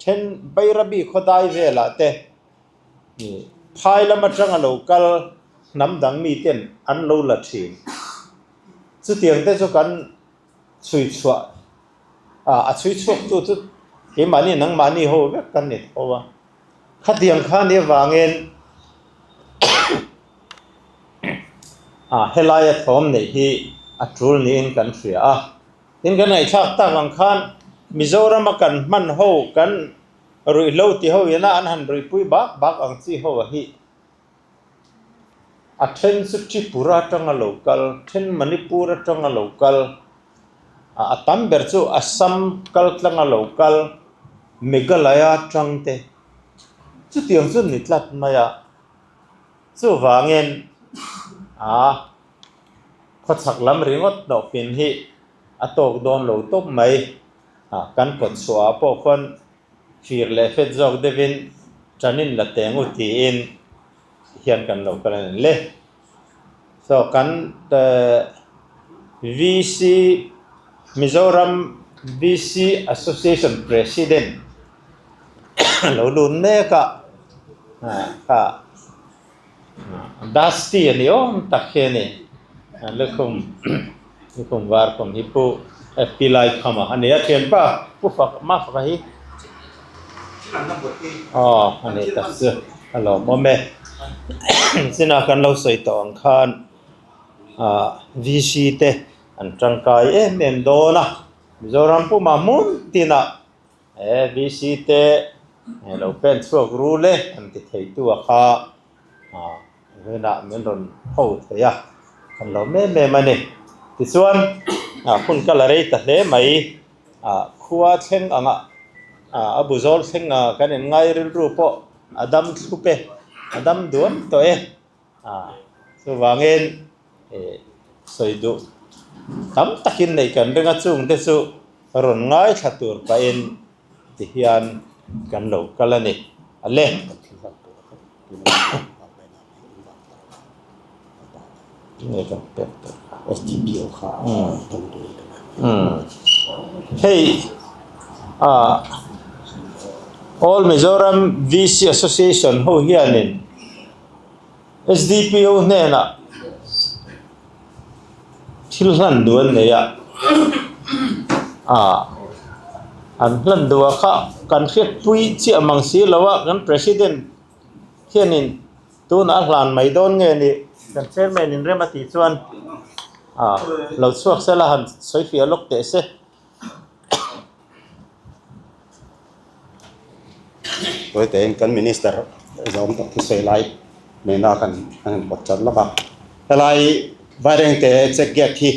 then Bairabi khawdai velah te Phai lam atanga lo kal hnam dang miten an lo la thin. Chutiang te chu kan chhui chhuah a, a chhui chhuak tu chu keimahni nangmahni ho vek kan ni tho a. Khatiang kha ni avangin a helaia thawm neih hi a tul niin kan hria a. Tin kan ngaihthlak tak ang khan Mizorama kan hman ho kan Ruihhlo ti ho ina an han ruihpui bak bak ang chi ho a hi. A then chu Tripura atanga lo kal, then Manipur atanga lo kal, a tam ber chu Assam kal tlanga lo kal, Meghalaya atang te chutiang chu ni tlat mai a. Chuvangin a khawchhak lam ringawt hnawhpin hi a tawk dawn lo tawp mai. Kan kawt chhuahah pawh khuan fir leh fet zawk deuhin ṭanin la teng u tiin hian kan lo kal a ni le. So kan VC Mizoram VC Association President lo lut mek a kha Dusty a ni awm tak hi a ni. Lukhum lukhum var khum hi Pu FP Laikhama a ni a thianpa Pu Fak Mafaka hi aw a ni tak chu a lawmawm e. China kan lo sawi tawh ang khan ah VC te an tangkai em em dawn a Mizoram pumah hmun tinah He VC te lo pen chhuak rul e an ti thei tu a kha vawiinah min rawn ho thei a, kan lo mem em a ni. Tichuan hun ka la rei ta hle mai, khua thleng anga a bu zawl thleng a kan inngai rilru pawh a dam thlup e, a dam duam tawh e. Chuvangin sawi duh tam takin neih kan ring a, chungte chu rawn ngaithla tur pahin tihian kan lo kal a ni. A le. Hei. All Mizoram VC Association ho hianin SDPO hnenah thil hlan duh an nei a, ah an hlan duh ah kha kan hriatpui chiah mang si lo a, kan President hianin tunah a hlan mai dawn nge ni kan Chairman in rem a tih chuan ah lo chhuak sela han sawi fiah lawk teh se. Tawitein kan Minister zawm tak thusawi lai nena kan han pawt chat lawk a. Helai Vairengte check gate hi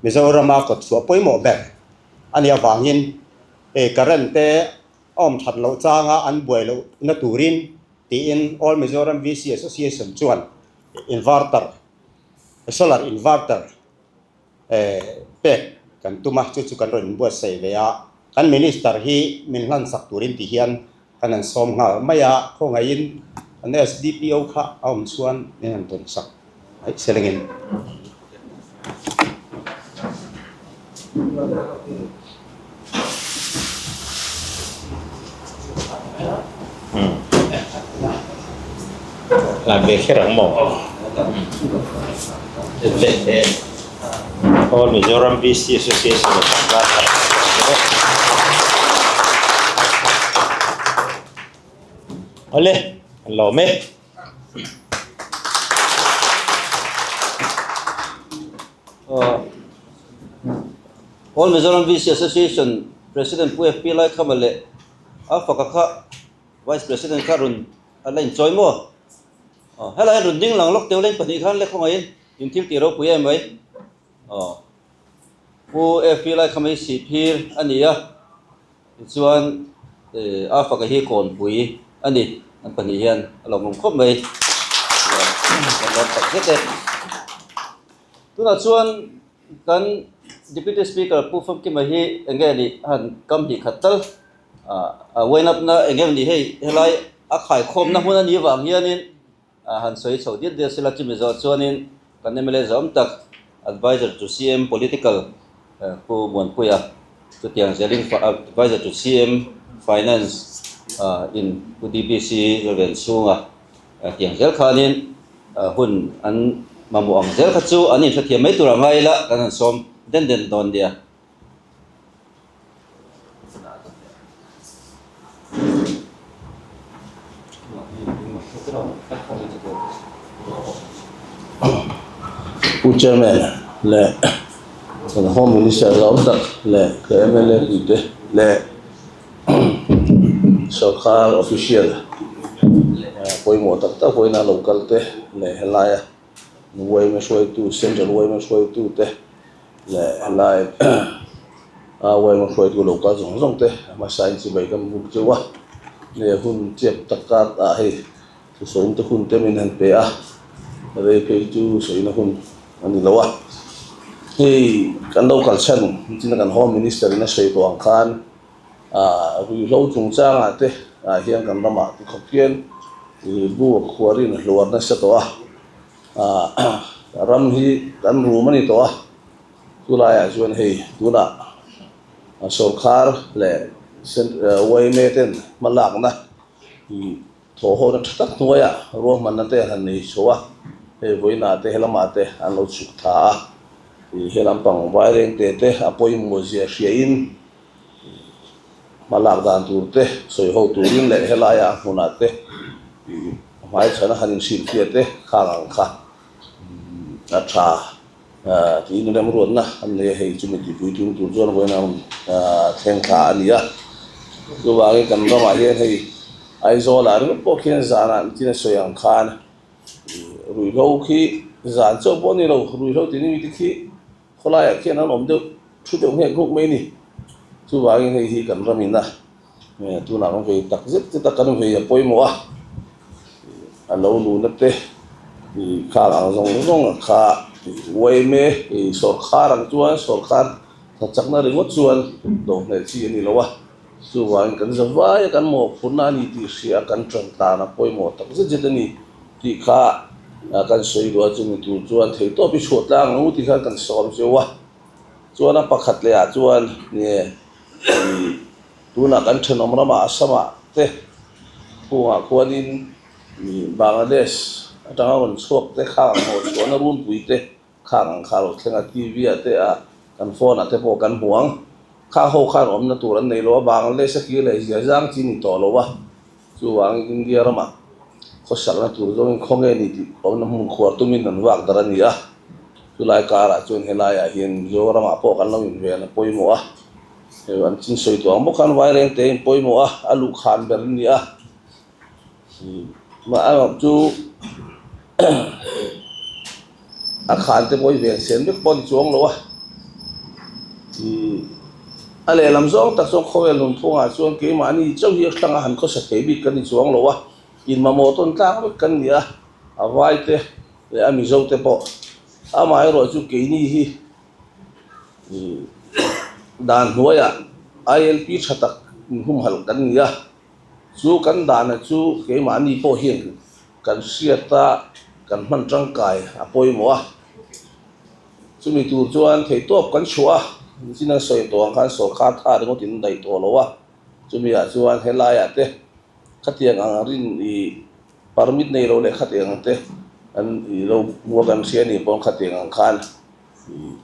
Mizorama kawt chhuah pawimawh ber a nih avangin hei current te a awm that loh changa an buai loh na turin tiin All Mizoram VC Association chuan inverter solar inverter pek kan tum a, chu chu kan rawn inbuatsaih ve a, kan Minister hi min hlansak turin ti hian kan han sawm nghal mai a, khawngaihin kan SDPO kha a awm chuan min han tawnsak mai se lengin. Hlan ve kher ang maw? All Mizoram BC Association of Awle, an lawm e. All Mizoram VC Association President Pu FP Laikhama leh a faka kha Vice President kha rawn a la inchawi maw? Aw helai rawn ding lang lawk teuh leng pahnih khan le khawngaihin in thil tih ropui em mai. Aw Pu FP Laikhama hi sihphir a ni a, tichuan a faka hi kawnpui a ni. An pahnih hian a lawmawm khawp mai. Kan lawm tak zet e. Tunah chuan kan Deputy Speaker Pu Famkima hi eng nge nih han kam hnih khat tal a wind up na eng nge nih hei helai a khaikhawmna hmun a nih vang hianin han sawi chho diat diat sela chumi zawh chuanin kan mla zawm tak Adviser to CM Political Pu Muanpuia chutiang zelin Adviser to CM Finance in Pu DBC Lalven chhunga Tiang zel khanin hun an mamawh ang zel kha chu an inhrethiam mai tur a ngai ila kan han sawm den den dawn nia. Pu Chairman leh kan Home Minister zawm tak leh ka mla puite leh Sorkar official pawimawh tak tak pawhin a lo kal te leh helaia yma hruaitu central yma hruaitu te leh helai a yma hruaitu lo kal zawng zawng te a hmasa in chibai kan buk cheu a nge hun chep tak kar ah hei thusawi te hun te min han pe a rei phei chu sawina hun a ni lo a hei kan lo kal chhan china kan home minister in a sawi tawh ang khan. Ah ruihhlo chungchangah te ah hian kan ramah ti khawp hian ih bu a khuarin a hluar nasa tawh a, ah ram hi kan rum a ni tawh a, chulaiah chuan hei tunah sawrkhar leh yma ten hma lakna ih thawhhawna tha tak hnuaiah ruahmanna te han nei chho a, hei vawiinah te helamah te an lo chhuk tha a, ih helam pang vairengte te a pawimawh zia hriain. Hma lak dan tur te, sawi ho turin leh helaia a hmunah te hmaichhana han inhrilhfiah te khang ang kha a tha tiin remruatna an nei a, hei chumi tihpui tum tur chuan vawiin a rawn thleng thla a ni a. Chuvangin kan ramah hian hei Aizawlah ringawt pawh khian zanah nitin a sawi ang khan ruihhlo khi zan chauh pawh a ni lo, ruihhlo tih ni mite khi Khawlaiah khian an awm deuh thu deuh nghek nghuk mai a ni. Chuvangin hei hi kan ram ina tunah kan vei tak zet zet a, kan vei a pawimawh a, a lo luhna te khang ang zawng zawng ang kha yma sawrkhar ang chuan sawrkhar tha chakna ringawt chuan do hneh chi a ni lo a, chuvangin kan zavai a kan mawhphurhna a ni tih hria kan tan tan a pawimawh tak zet zet a ni. Tih kha kan sawi duh a, chumi tur chuan theihtawp i chhuah tlang ang u tih khan kan sawm cheu a. Chuan a pakhat leh ah chuan nge tunah kan thenawm ramah Assam ah te kungah khuanin Bangladesh atanga rawn chhuak te khang ang hnawh chhuahna runpui te khang ang kha a lo thleng a, TV ah te ah kan phone ah te pawh kan hmu ang. Khang ho khan awmna tur an nei lo a, Bangladesh a kir leh zia zang chi ni tawh lo a, chuvangin India ramah khawsakna tur zawngin khawnge ni tih awmna hmun khuar tumin an vak dar a ni a. Chulai karah chuan helaiah hian Mizoramah pawh kan lo inven a pawimawh a, hei an chin sawi tawh ang bawk khan Vaireng te in pawimawh a, a luhkhan ber a ni a. Mah chu a khan te pawh hi ven sen vek pawh a ni chuang lo a, a lehlam zawng tak chuan khawvel nunphungah chuan keimahni chauh hi a hranga han khawsa thei bik kan ni chuang lo a, inmamawh tawn tlang vek kan ni a, a vai te leh a Mizo te pawh amaherawh chu keini hi dan hnuaiah ILP tha tak inhumhalh kan ni a, chu kan dana chu keimahni pawh hian kan hriat a kan hman tangkai a pawimawh a, chumi tur chuan theihtawp kan chhuah a, nichin an sawi tawh ang khan sawrkar tha ringawt in daih tawh lo a, chumi ah chuan helaiah te khatiang ang rin ih. Permit nei lo leh khatiang ang te an ih lo hmu a kan hria nih pawh khatiang ang khan ih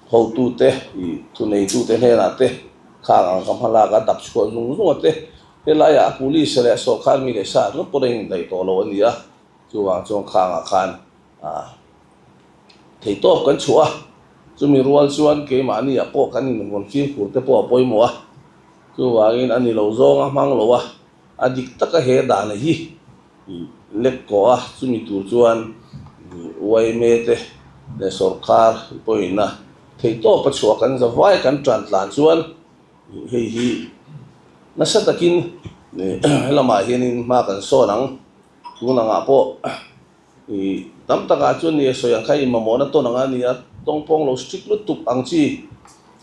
hotu te ih thuneitu te hnenah te khang ang ka hma lak a dap chhuah zung zung a te helaiah a police leh sawrkar mi leh sa ringawt pawh a indaih tawh lo a ni a chuvang chuan khangah khan ah theihtawp kan chhuah a chumi rual chuan keimahni ah pawh kan invawn fimkhur te pawh a pawimawh a chuvangin a ni lo zawng a hmang lo a. A dik taka he dan hi lek kawh a, chumi tur chuan yma te leh sorkar pawhin a theihtawp a chhuah kan zavai kan tan tlan chuan hei hi nasa takin helamah hianin hma kan sawn ang. Tun angah pawh tam takah chuan ni a sawi ang kha inmamawhna tawn ang a ni a, tawngpawng lo strict lutuk ang chi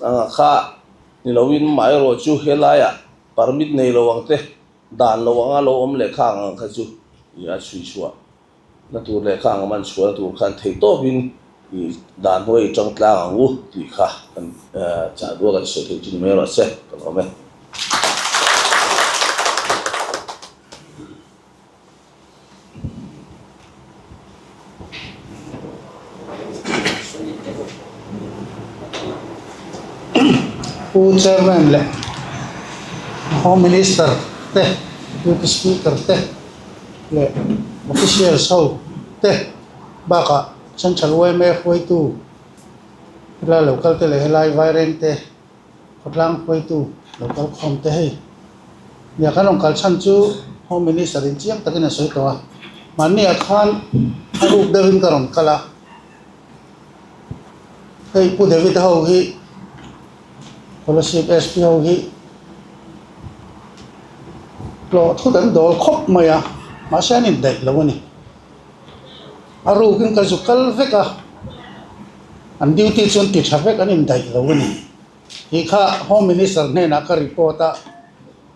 angah kha ni loin amaherawhchu chu helaiah Permit nei lo ang te, dan lo anga lo awm lehkha ang ang kha chu i a chhui chhuah na tur lehkha ang a man chhuah na tur khan theih tawpin i dan hnuai i tang tlang ang u tih kha kan chah duh a kan sawi theih chu ni mai rawh se ka lawm e. Pu Chairman leh Home Minister te, Deputy Speaker te leh Officials ho te bakah Central yma hruaitu helai lo kal te leh helai Vaireng te Khawtlang hruaitu lo kal khawm te hei. Nia kan rawn kal chhan chu Home Minister in chiang takin a sawi tawh a, mahni ah khan a ruk deuhin ka rawn kal a, hei Pu David ho hi Kolasib SP ho hi tlawh thut an dawl khawp mai a, mahse an indaih lo a ni. A rukin ka zu kal vek a, an duty chu an ti tha vek an indaih lo a ni. Tih kha Home Minister hnenah ka report a,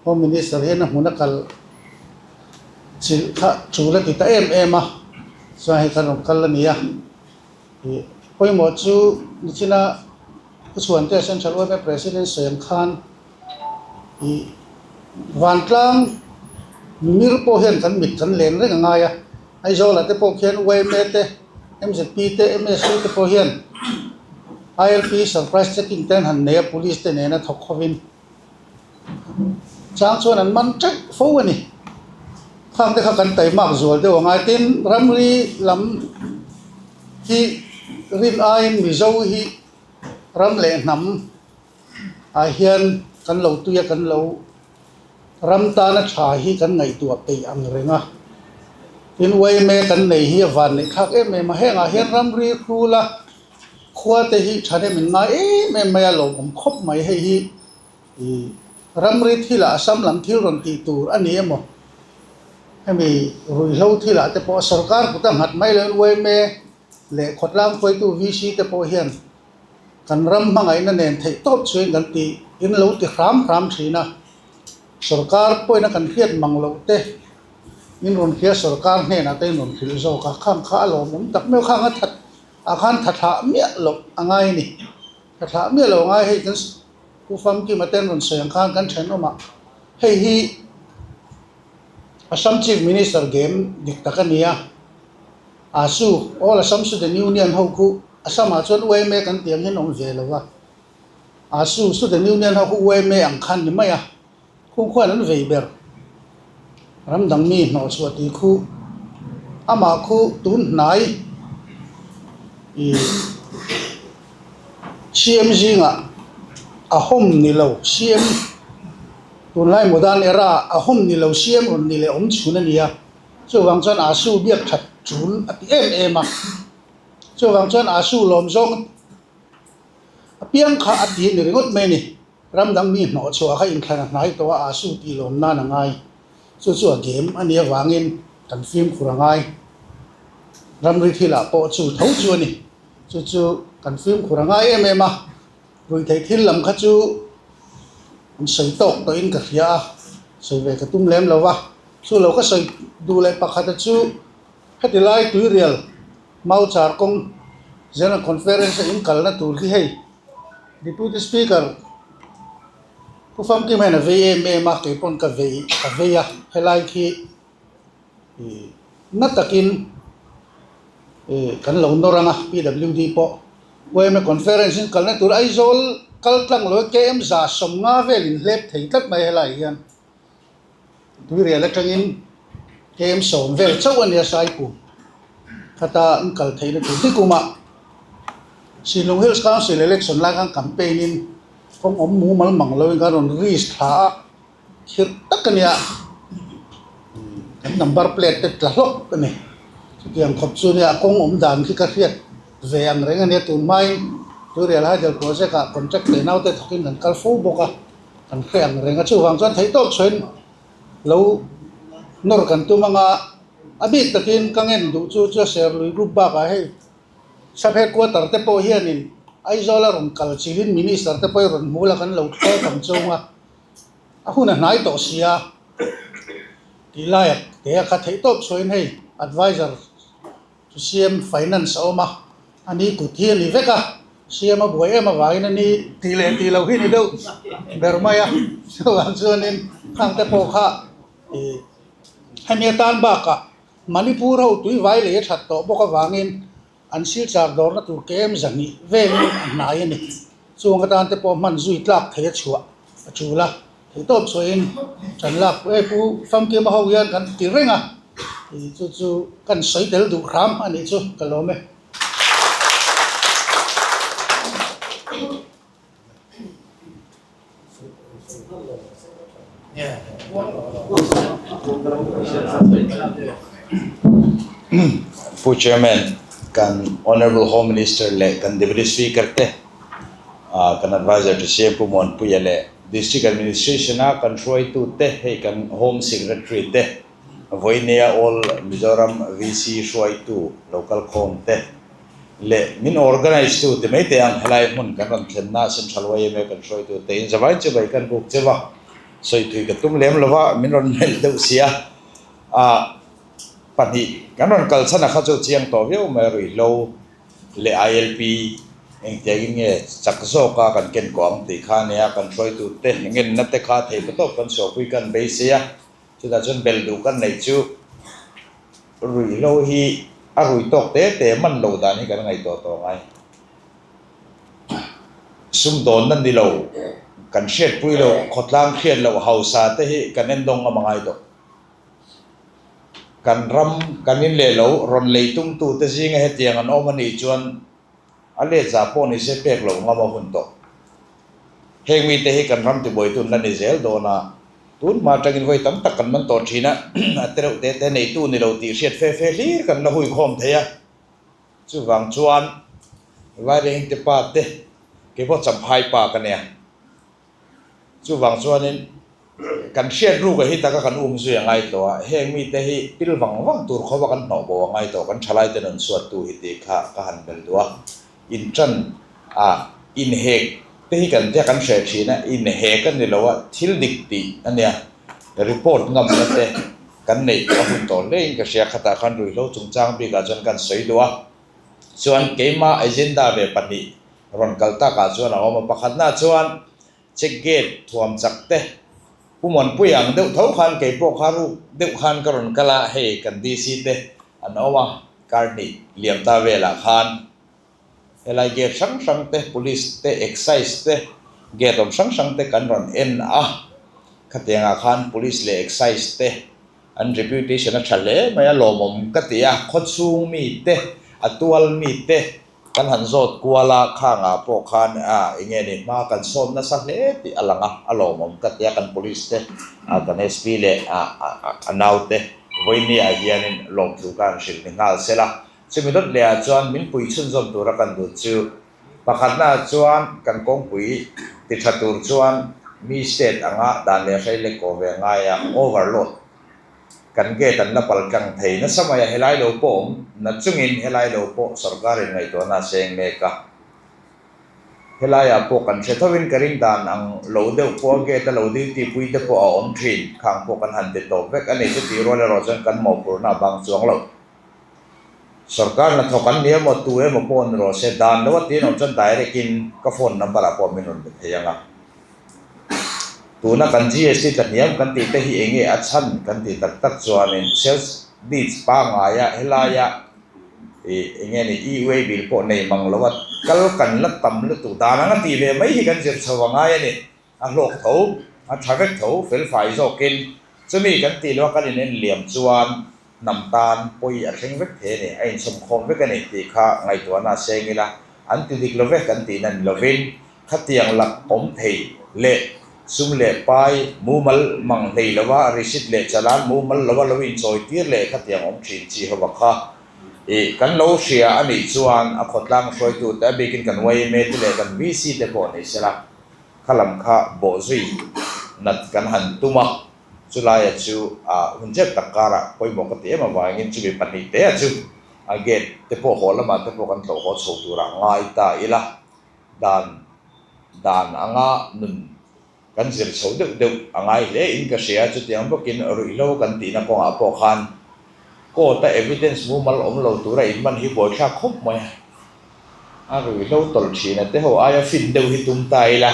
Home Minister hian a hmun a kal chilh kha tul a ti ta em em a, chuan hei kha rawn kal a ni a. Ih pawimawh chu nichina Pu Chhuantea Central yma President sawi ang khan ih vantlang mimir pawh hian kan mit kan len reng a ngai a, Aizawlah te pawh khian yma te, mzp te, msu te pawh hian ILP surprise checking te an han nei a, police te nena thawk hovin chang chuan an man teuh fo a ni. Khang te kha kan taimak zual deuh a ngai. Tin, ramri lam hi rin aiin Mizo hi ram leh hnam ah hian kan lo tui a, kan lo ram tana tha hi kan ngaihtuah peih ang reng a. Tin, yma kan nei hi a van neih thlak em em a, hengah hian ramri hrula khua te hi thahnem in ngai em em mai a, lawmawm khawp mai hei hi ih ramri thilah Assam lam thil rawn tih tur a ni emaw hemi ruihhlo thilah te pawh sorkar kut a nghat mai loin yma leh khawtlang hruaitu VC te pawh hian Kan ram hmangaihna nen theih tawp chuin kan ti in lo ti hram hram thin a, sorkar pawhin a kan hriat mang loh te in rawn hria sorkar hnenah te in rawn hrilh zawk a, khang kha a lawmawm tak meuh khang a that ah khan tha thlah miah loh a ngai a ni, tha thlah miah loh a ngai hei kan Pu Famkima te an rawn sawi ang khan kan thenawmah hei hi. Assam Chief Minister game dik tak a ni a, ASU, All Assam Student Union ho khu Assam ah chuan yma kan tih ang hian awm ve lo va, ASU, Student Union ho khu yma ang khan ni mai a, Khung khuan an vei ber. Ram dang mi hnawh chhuah tih khu amah khu tun hnai ih CM zingah a hawm ni lo CM tunlai modern era a hawm ni lo CM rawn ni leh awm chhun a ni a, chuvang chuan Asu biak that tul a ti em em a, chuvang chuan Asu lawm zawng apiang kha a ti ni ringawt mai a ni. Ram dang mi hnawh chhuah kha inthlan a hnai tawh a, Asu tih lawm nan a ngai. Chu chu a game a nih avangin kan fimkhur a ngai. Ramri thilah pawh chu tho chu a ni. Chu chu kan fimkhur a ngai em em a, ruihtheih thil lam kha chu an sawi tawk tawhin ka hria a, sawi ve ka tum lem lo va. Chu lo ka sawi duh leh pakhata chu heti lai tuirial Mauchar kawng General Conference a inkalna tur hi hei Deputy Speaker Pu Famkim hian a vei em em a, kei pawn ka vei ka vei a, helai khi ih na takin ih kan lo nawr ang a PWD pawh yma conference in kalna tur Aizawl kal tlang lo e KM 150 vel in hlep thei tlat mai helai hian. Tuirial atangin KM 10 vel chauh a nia Saipu khata an kal theihna tur nikumah Sinlung Hills Council election lai khan campaign in kawng awm mumal mang loin kan rawn risk thla a, khirh tak a nia kan number plate te tla hlawk a ni. Chutiang khawp chu nia kawng awm dan khi ka hriat ve ang reng a nia tun hmain Tuirial Hydel Project ah contract leh naute thawkin kan kal fo bawk a. Kan hre ang reng a, chuvang chuan theihtawp chhuain lo nawr kan tum ang a, a bik takin ka ngen duh chu chu a Serlui group bakah hei sub headquarter te pawh hianin Aizawl a rawn kal chilhin minister te pawh i rawn hmu la kan lo thlawp ang chung a, a hun a hnai tawh si a tih lai a te a kha theihtawp chhuain hei adviser Chu CM finance a awm a, a ni kut hi a ni vek a, CM a buai em avangin a ni tih leh tih loh hi ni deuh ber mai a, chuvang chuanin khang te pawh kha ih hemi atan bakah Manipur ho tui vai lei a that tawh bawk avangin an silchar dawrna tur KM 200 velin a hnai a ni. Chung atan te pawh hman zui tlak thei a chhuah a tul a. Theihtawp chhuahin ṭan lak e pu Famkima ho hian kan ti reng a, ih chu chu kan sawi tel duh hram a nih chu ka lawm e. Pu Chairman, kan Honourable Home Minister leh kan Deputy Speaker te, kan Adviser to CM Pu Muanpuia leh District Administration a kan hruaitu te, hei kan Home Secretary te, vawinia All Mizoram VC hruaitu lo kal khawm te leh min organise tu ti mai teh ang helai hmun kan rawn thlenna Central yma kan hruaitu te in zavai chu bai kan buk cheu a, sawi thui ka tum lem lova min rawn melh deuh sia a pahnih kan rawn kal chhan a kha chu chiang tawh viau mai ruihhlo. leh ILP engtiangin nge chak zawka kan ken kawh ang tih kha a nia, kan hruaitute ngenna te kha thei ta tawp kan chhuahpui kan beisei a, chutah chuan bel duh kan neih chu ruihhlo hi a rui tawk te te man lo dan hi kan ngaihtuah tawh ngai. Sumdawnna ni lo, kan hriatpui loh, khawtlang hriat loh hausa te hi kan endawng ngam a ngai tawh. Kan ram kan in leh lo rawn lei tumtute zinga hetiang an awm a nih chuan a let zah pawh ni se pek loh ngam a hun tawh. Heng mite hi kan ram tibuaitu an la ni zel dawn a, tun hma atangin vawi tam tak kan man tawh thin a, a tereuh te te neitu ni lo tih hriat fe fe hlir kan la hui khawm thei a. Chuvang chuan Vairengte pa te kei pawh Champhai pa ka nia. Chuvang chuanin kan hriat ruk a hi taka kan um zui a ngai tawh a, heng mite hi pil vang vang tur khawpa kan hnawh bo a ngai tawh, kan thalaite nun suattu hi tih kha ka han bel duh a. Intan a inhek te hi kan tia kan hreh thin a, inhek a ni lo a, thil dik tih a nia, report ngamna te kan neih a hun tawh hlein ka hria, khatah khan ruihhlo chungchang bikah chuan kan sawi duh a, chuan keimah agenda ve pahnih Rawn kal takah chuan a awm a, pakhatna chuan check gate thuam chak te Pu Muanpuia ang deuh tho khan kei pawh kha ruk deuh khan ka rawn kal a, hei kan DC te an awm a, kar hnih liam ta velah khan helai gate hrang hrang te, police te, excise te, gate awm hrang hrang te kan rawn en a, khatiangah khan police leh excise te an reputation a tha hle mai a, lawmawm ka ti a, khawchhung mi te, a tual mi te Kan han zawt kual a, khangah pawh khan eng nge ni hma kan sawm nasa hle tih a lang a, a lawmawm ka ti a, kan police te, kan SP leh a naute vawinia hianin lawmthu ka han hrilh ni nghal sela. Chumi dawt lehah chuan min pui chhunzawm tura kan duh chu pakhatnaah chuan kan kawngpui ti tha tur chuan mi state anga dan leh hrei lek kaw ve ngaia overload Kan gate an la pal tlang thei nasa mai a, helai lo pawh awm na chungin helai lo pawh sorkarin ngaihtuahna a seng mek a. Helaiah pawh kan hre thovin ka ring dan ang lo deuh pawh a gate a lo duty pui te pawh a awm thin, khang pawh kan han ti tawp vek a ni. Chutih rual erawh chuan kan mawhphurhna a bang chuang lo. Sorkar hnathawk an ni emaw tu emaw pawh ni rawh se, dan lo a tiin awm chuan direct in ka phone number ah pawh min rawn be thei ang a. Tuna kan GST tla hniam kan tih te hi eng nge a chhan kan tih tak tak chuanin sales deeds pangaia helaia ih eng nge ni e-way bill pawh nei mang lo a kal kan la tam lutuk dan anga tih ve mai hi kan zir chho a ngai a ni. A hlawk tho, a tha vek tho, felfai zawkin chumi kan tih loha kan in en liam chuan hnam tan pawi a thleng vek thei a ni, a insawmkhawm vek a ni tih kha ngaihtuahna a seng ila, an ti dik lo vek an tihna ni lovin khatiang lak awm thei leh sum leh pai mumal mang hlei lova receipt leh chalan mumal lova lo inchawi tir leh khatiang awm thin chi ho kha ih kan lo hria a nih chuan a khawtlang hruaitute a bikin kan yma te leh kan VC te pawh nei sela Kha lam kha bawh zui nat kan han tum a, chulaia chu a hun zet tak karah pawimawh ka ti em avangin chumi pahnihtea chu a gate te pawh haw lamah te pawh kan tlawh haw chho turah ngai ta ila, dan dan anga nun kan zir chho deuh deuh a ngai hle in ka hria, chutiang bawkin ruihhlo kan tihna kawngah pawh khan court a evidence mumal awm lo tura inman hi buaithlak khawp mai a. A ruihhlo tawlh thin a te ho aia fin deuh hi tum ta ila,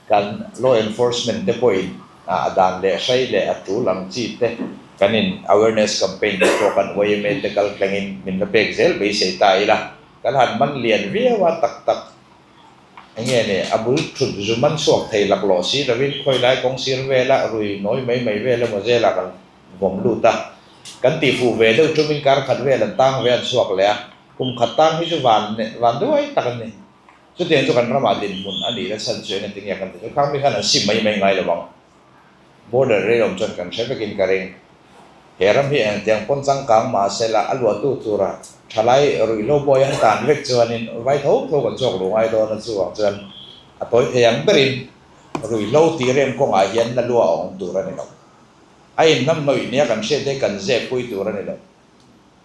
kan law enforcement te pawhin a dan leh hrei leh a tul ang chi te kan in awareness campaign te pawh kan yma te kal tlengin min la pek zel beisei ta ila, kan han man lian viau a tak tak eng nge ni a bul thut zu man chhuak thei laklawh si lovin khawi lai kawng sir vela rui nawi mai mai vel emaw zela kan vawm lut a, kan tihfuh ve deuh tumin kar khat vel an tang ve an chhuak leh a. Kum khat tang hi chu van van duai tak a ni. Chutiang chu kan ramah dinhmun a nih la chhan chu eng engtin nge kan ti chu khang mi khan an sim mai mai ngai lo ang. Border rei awm chuan kan hre vekin ka ring. He ram hi engtiang pawn changkang mah se la a luahtu tura thalai ruihhlo bawi an tan vek chuanin vai tho tho kan chhuak luh ngai dawn a chuvang chuan a tawi thei ang berin ruihhlo tih rem kawngah hian la lua a awm tur a ni lo. A inhnamhnawih nia kan hriat hi kan zep pui tur a ni lo.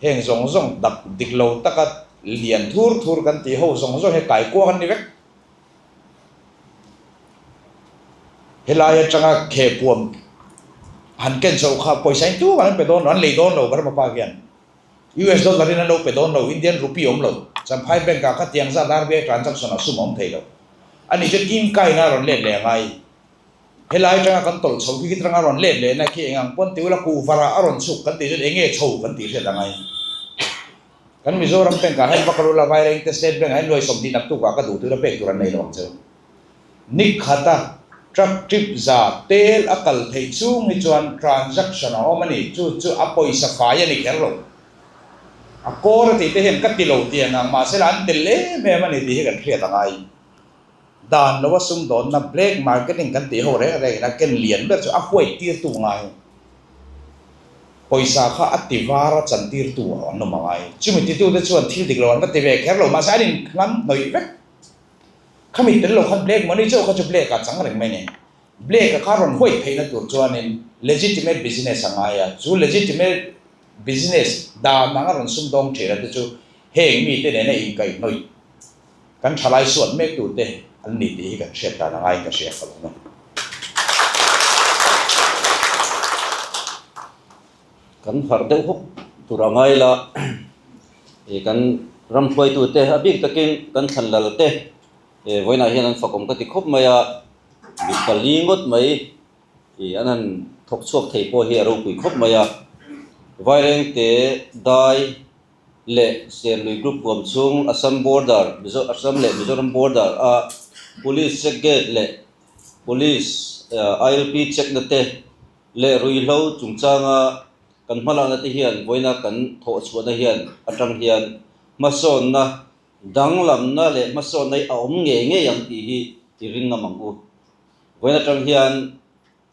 Heng zawng zawng dak dik lo taka lian thur thur kan tih ho zawng zawng hi kaikuang an ni vek. Helai atanga khehpuam han ken chhoh kha pawisa in tumah an pe dawn lo, an lei dawn lo Burma pa hian. US dollar in an lo pe dawn lo, Indian rupee awm lo. Champhai bank ah kha tiang zat RBI transaction ah sum a awm thei lo. Ani chu in kaina a rawn let leh a ngai. Helai atanga kan tawlh chho khi khitanga a rawn let lehna khi eng ang pawn ti ula kuhvar ah a rawn chhuk kan tih chuan eng nge chho kan tih hriat angai. Kan Mizoram bank ah hian va kal ula Vairengte State Bank ah hian nuai 20 naktuk ah ka duh tura pek tur an nei lo ang cheu. Ni khata truck trip za tel a kal theih chhung hi chuan transaction a awm a ni, chu chu a pawisa fai a ni kher lo. A kawr a tih te hian ka ti lo tih ang ang mahse la an tel em em a ni tih hi kan hriat angai. Dan loa sumdawnna black marketing kan tih ho reng rengin a ken lian ber chu a huai tirtu ngai. Pawisa kha a ti var a chan tirtu an awm a ngai. Chumi titute chuan thil dik lo an va ti ve kher lo mahse an inhlam hnawih vek. Khami tel lo khan black money chauh kha chu black ah chang reng mai ni. Black a kha rawn huai theihna tur chuanin legitimate business a ngai a, chu legitimate business dan anga rawn sumdawng thehna te chu heng mite nena inkaihhnawih Kan thalai suat mek tute an ni tih hi kan hriat dan a ngaiin ka hria ka lawm e. Kan harh deuh hawk tur a ngai la, ih kan ram hruaitute a bik takin kan thlan lal te vawiinah hian an fakawm ka ti khawp mai a, mi pali ngawt mai. An han thawk chhuak thei pawh hi a ropui khawp mai a. Vairengte dai leh Serlui Group huam chhung Assam border, Assam leh Mizoram border a Police check gate leh Police ILP check na te leh ruihhlo chungchanga kan hmalakna te hian vawiina kan thawh chhuahna hian atang hian hmasawnna danglamna leh hmasawnna hi a awm ngei ngei ang tih hi i ring ngam ang u. Vawiin atang hian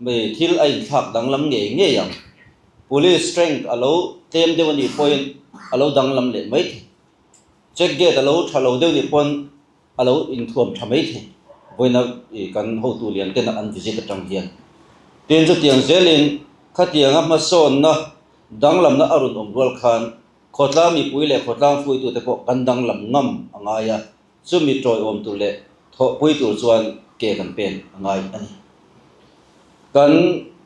mi thil a inthlak danglam ngei ngei ang. Police strength a lo tlem deuh a nih pawhin a lo danglam leh mai thei. Check gate a lo tha lo deuh nih pawn a lo inthuam tha mai thei. Vawiina kan hotu lian ten an visit atang hian. Tin chutiang zelin khatianga hmasawnna danglamna a rawn awm rual khan khawtlang mipui leh khawtlang hruaitute pawh kan danglam ngam a ngai a. Chumi tawiawm tur leh thawhpui tur chuan ke kan pen a ngai a ni. Kan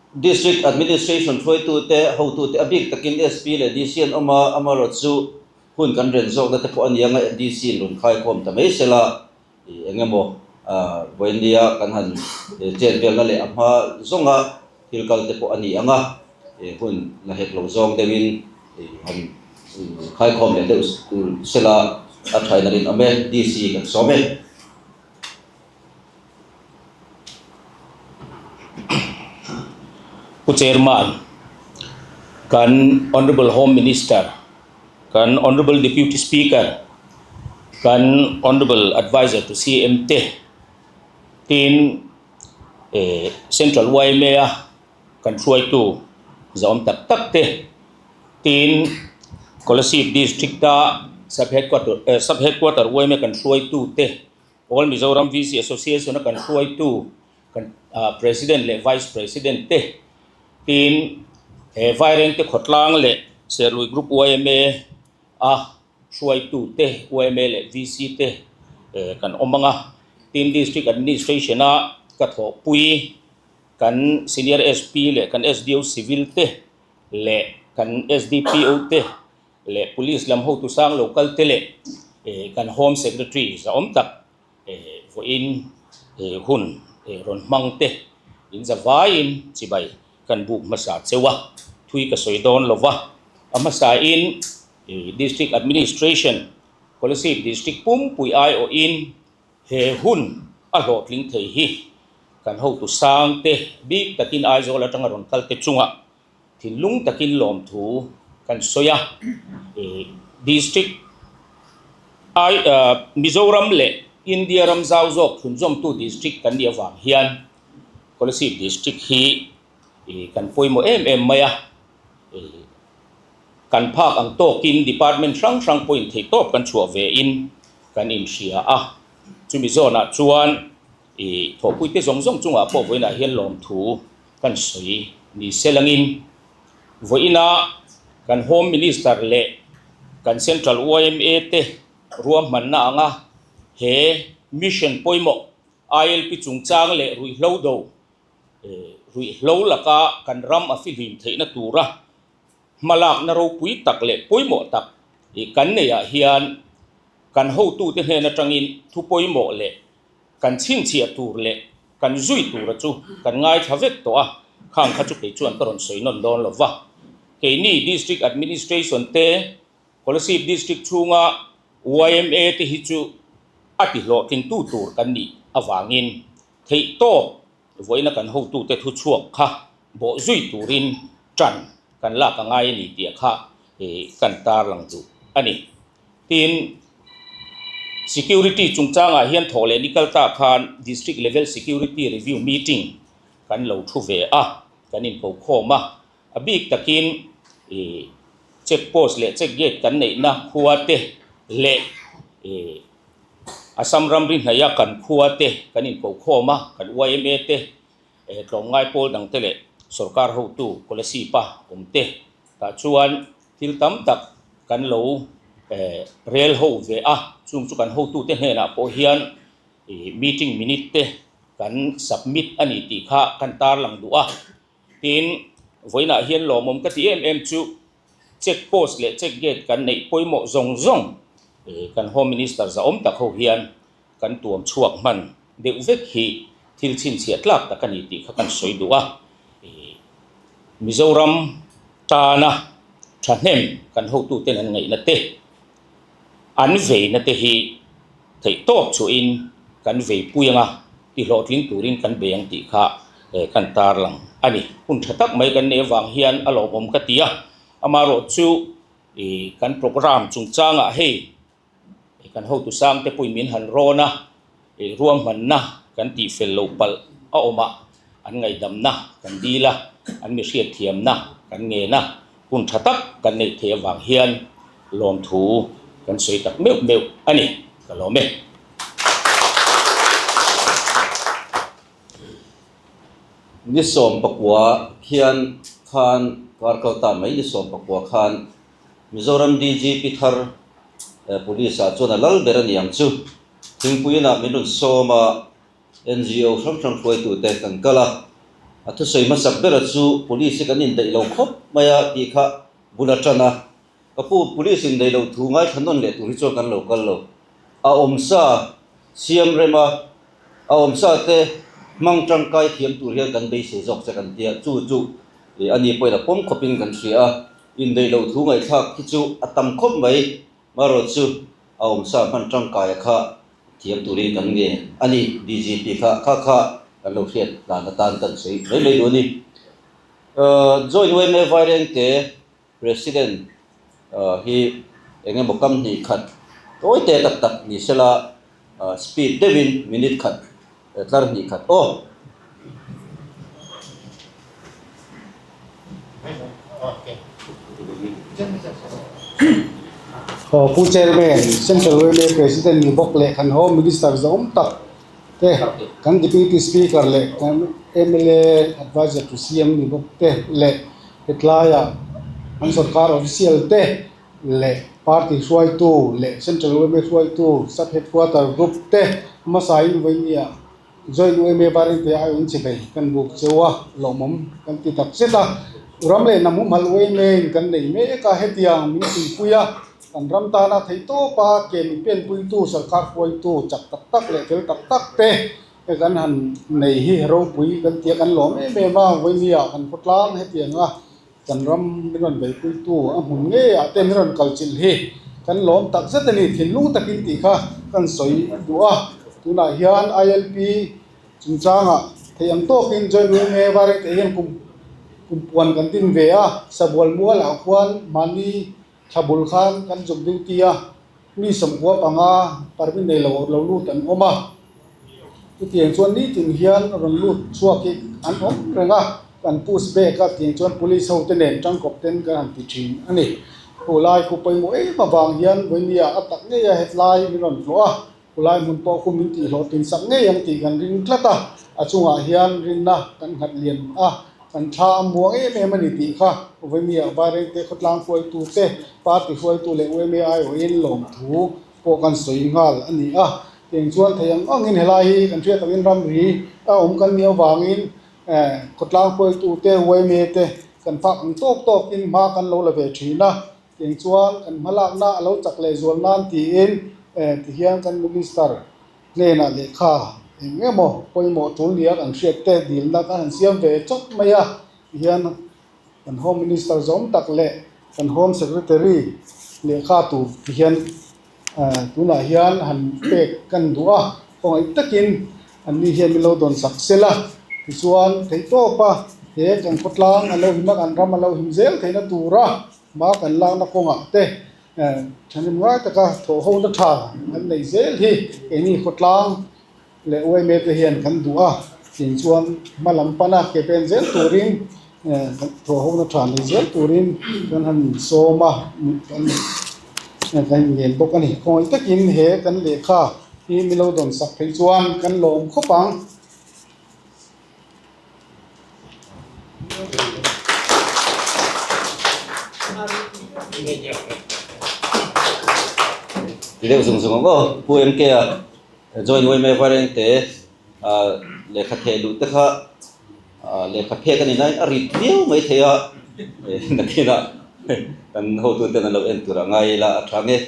District Administration hruaitute, hotute a bik takin SP leh DC an awm a, amaherawhchu hun kan ren zawkna te pawh a ni anga DC in rawn khaikhawm ta mai sela, eng emaw vawinia kan han chet velna leh a hma zawnga thil kal te pawh a ni ang a, hun la hek lo zawng deuhin han khaikhawm leh deuh tur sela a thain a rinawm e, DC kan sawm e. Pu Chairman, kan Honourable Home Minister, kan Honourable Deputy Speaker, kan Honourable Adviser to CM te, tin Central yma a kan hruaitu zawm tak tak te tin Kolasib District a Sub Headquarter eh Sub Headquarter yma kan hruaitu te All Mizoram VC Association a kan hruaitu kan ah President leh Vice President te tin he Vairengte khawtlang leh Serlui Group yma a hruaitu te yma leh VC te eh kan awm ang a, tin District Administration a ka thawhpui kan Senior SP leh kan SDO Civil te leh kan SDPO te leh Police lam hotu sang local te leh eh kan Home Secretary zahawm tak eh vawiin eh hun eh rawn hmang te in zavaiin chibai kan buk hmasa cheu a, thui ka sawi dawn lova a hmasain District Administration, Kolasib District pumpui aiawhin he hun a hlawhtling thei hi kan hotu sang te bik takin Aizawl atanga rawn kal te chungah thinlung takin lawmthu kan sawi a. District ai Mizoram leh India ram zau zawk thlunzawmtu District kan nih avang hian Kolasib District hi kan pawimawh em em mai a. Kan phak ang tawkin department hrang hrang pawhin theihtawp kan chhuah vein kan inhria a, chumi zawnah chuan ih thawhpuite zawng zawng chungah pawh vawiinah hian lawmthu kan sawi ni se langin vawiina kan Home Minister leh kan Central yma te ruahmanna anga he mission pawimawh ILP chungchang leh ruihhlo do ruihhlo laka kan ram a fihlim theihna tura Hmalakna ropui tak leh pawimawh tak kan neihah hian kan hotute hnen atangin thu pawimawh leh kan chhinchhiah tur leh kan zui tura chu kan ngaithla vek tawh a, khang kha chu kei chuan ka rawn sawi nawn dawn lo va. Keini District Administration te, Kolasib District chhunga yma te hi chu a tihlawhtlingtu tur kan nih avangin theihtawp Vawiina kan hotute thu chhuak kha bawh zui turin tan kan lak a ngai a ni tih kha kan tarlang duh a ni. Tin, Security chungchangah hian thawh leh ni kal ta khan District Level Security Review Meeting kan lo thu ve a, kan inkokhawm a. A bik takin check post leh check gate kan neihna khua te leh Assam ramri hnaia kan khua te kan inkokhawm a, kan yma te, tlawmngai pawl dang te leh sorkar hotu Kolasib-a awm te tah chuan thil tam tak kan lo rel ho ve a, chung chu kan hotute hnenah pawh hian meeting minute te kan submit a ni tih kha kan tarlang duh a. Tin, vawiinah hian lawmawm ka ti em em chu check post leh check gate kan neih pawimawh zawng zawng kan Home Minister zahawm tak ho hian kan tuam chhuak hman deuh vek hi thil chhinchhiah tlak tak a ni tih kha kan sawi duh a. Mizoram tana thahnem kan hotuten an ngaihna te, an veina te hi theihtawp chhuahin kan veipui anga tihlawhtling turin kan bei ang tih kha kan tarlang a ni. Hun tha tak mai kan neih avang hian a lawmawm ka ti a, amaherawhchu kan programme chungchangah hei Kan hotu sang te pawhin min han rawn a, ruahmanna kan tih fel loh palh a awm a, an ngaihdamna kan dil a, an mi hriatthiamna kan ngen a, hun tha tak kan neih theih avang hian lawmthu kan sawi tak meuh meuh a ni, ka lawm e. Ni 19 khian khan kar kal ta mai ni 19 khan Mizoram DGP thar Police ah chuan a lal ber a ni ang chu. Thingpui inah min rawn sawm a, NGO hrang hrang hruaitute kan kal a. A thusawi hmasak bera chu Police hi kan indaih lo khawp mai a tih kha bul a tan a. Ka pu, Police indaih loh thu ngaithla nawn leh tur hi chuan kan lo kal lo. A awmsa siam rem a, a awmsa te hmang tangkai thiam tur hian kan beisei zawk che kan tia, chu chu a ni pawhin a pawm khawpin kan hria a. Indaih loh thu ngaihthlak hi chu a tam khawp mai, marawh chu a awmsa hman tangkaia kha thiam turin kan nge a ni, DGP kha kha kha kan lo hriat dan atan kan sawi mai mai duh a ni. Joint yma Vairengte President hi eng emaw kam hnih khat tawi te tak tak ni sela speed deuhin minute khat Tlar hnih khat aw. Aw Pu Chairman, Central yma President ni bawk leh kan Home Minister zawm tak te, kan Deputy Speaker leh kan mla Adviser to CM ni bawk te leh hetlaiah kan sorkar official te leh party hruaitu leh Central yma hruaitu Sub Headquarter Group te hmasain vawinia Joint yma Vairengte a in chibei kan buk cheu a, lawmawm kan ti tak zet a. Ram leh hnam humhalh yma in kan nei mek a, hetiang min tuipui a, kan ram tana theihtawpa ke min penpuitu sarkar hruaitu chak tak tak leh fel tak tak te kan han nei hi ropui kan ti a, kan lawm em em a, vawinia kan khawtlang hetianga Kan ram min rawn beipuitu a hmun ngeiah te min rawn kal chilh hi kan lawm tak zet a ni, thinlung takin tih kha kan sawi duh a. Tunah hian ILP chungchangah theih ang tawkin Joint yma Vairengte hian kum kumpuan kan din ve a, Sabual mualah khuan mahni thla bul khan kan zuk duty a, mi 95 permit nei lo lo lut an awm a. Chutiang chuan nitin hian rawn lut chhuak hi an awm reng a, kan push back a tiang chuan police ho te nen tangkawp ten kan han ti thin a ni. Khulai khu pawimawh em avang hian vawinia a tak ngei a hetlai min rawn hlawh a, khulai hmun pawh khu min tihhlawh tin sak ngei ang tih kan ring tlat a, a chungah hian rinna kan nghat lian a, kan thla a muang em em a ni tih kha vawinia Vairengte khawtlang hruaitu te, party hruaitu leh yma aiawhin lawmthu pawh kan sawi nghal a ni a, tiang chuan thei ang angin helai hi kan hriat angin ramri a awm kan nih avangin khawtlang hruaitu te yma te kan phak ang tawk tawkin hma kan lo la ve thin a, tiang chuan kan hmalakna a lo chak leh zual nan tiin tihian kan minister hnenah lehkha eng emaw pawimawh tul nia kan hriat te dilna kan han siam ve chawp mai a, tihian Kan Home Minister zawm tak leh kan Home Secretary lehkha tur ti hian tunah hian han pek kan duh a, khawngaih takin anni hian min lo dawn sak sel a, tichuan theihtawpa he kan khawtlang a lo him a, kan ram a lo him zel theihna tura hma kan lakna kawngah te thahnem ngai taka thawhhona tha an nei zel hi keini khawtlang leh yma te hian kan duh a, tin chuan hma lam pana ke pen zel turin thawhhona tha nei zel turin kan han sawm a, kan ngen bawk a ni. Khawngaih takin he kan lehkha hi min lo dawn sak phei chuan kan lawm khawp ang. Ti deuh zung zung ang aw Pu MK a. Joint yma Vairengte lehkha theh luh te kha lehkha phek a ni nain a rit viau mai thei a, nakinah kan hotute an lo en tur a ngai ila a tha nge.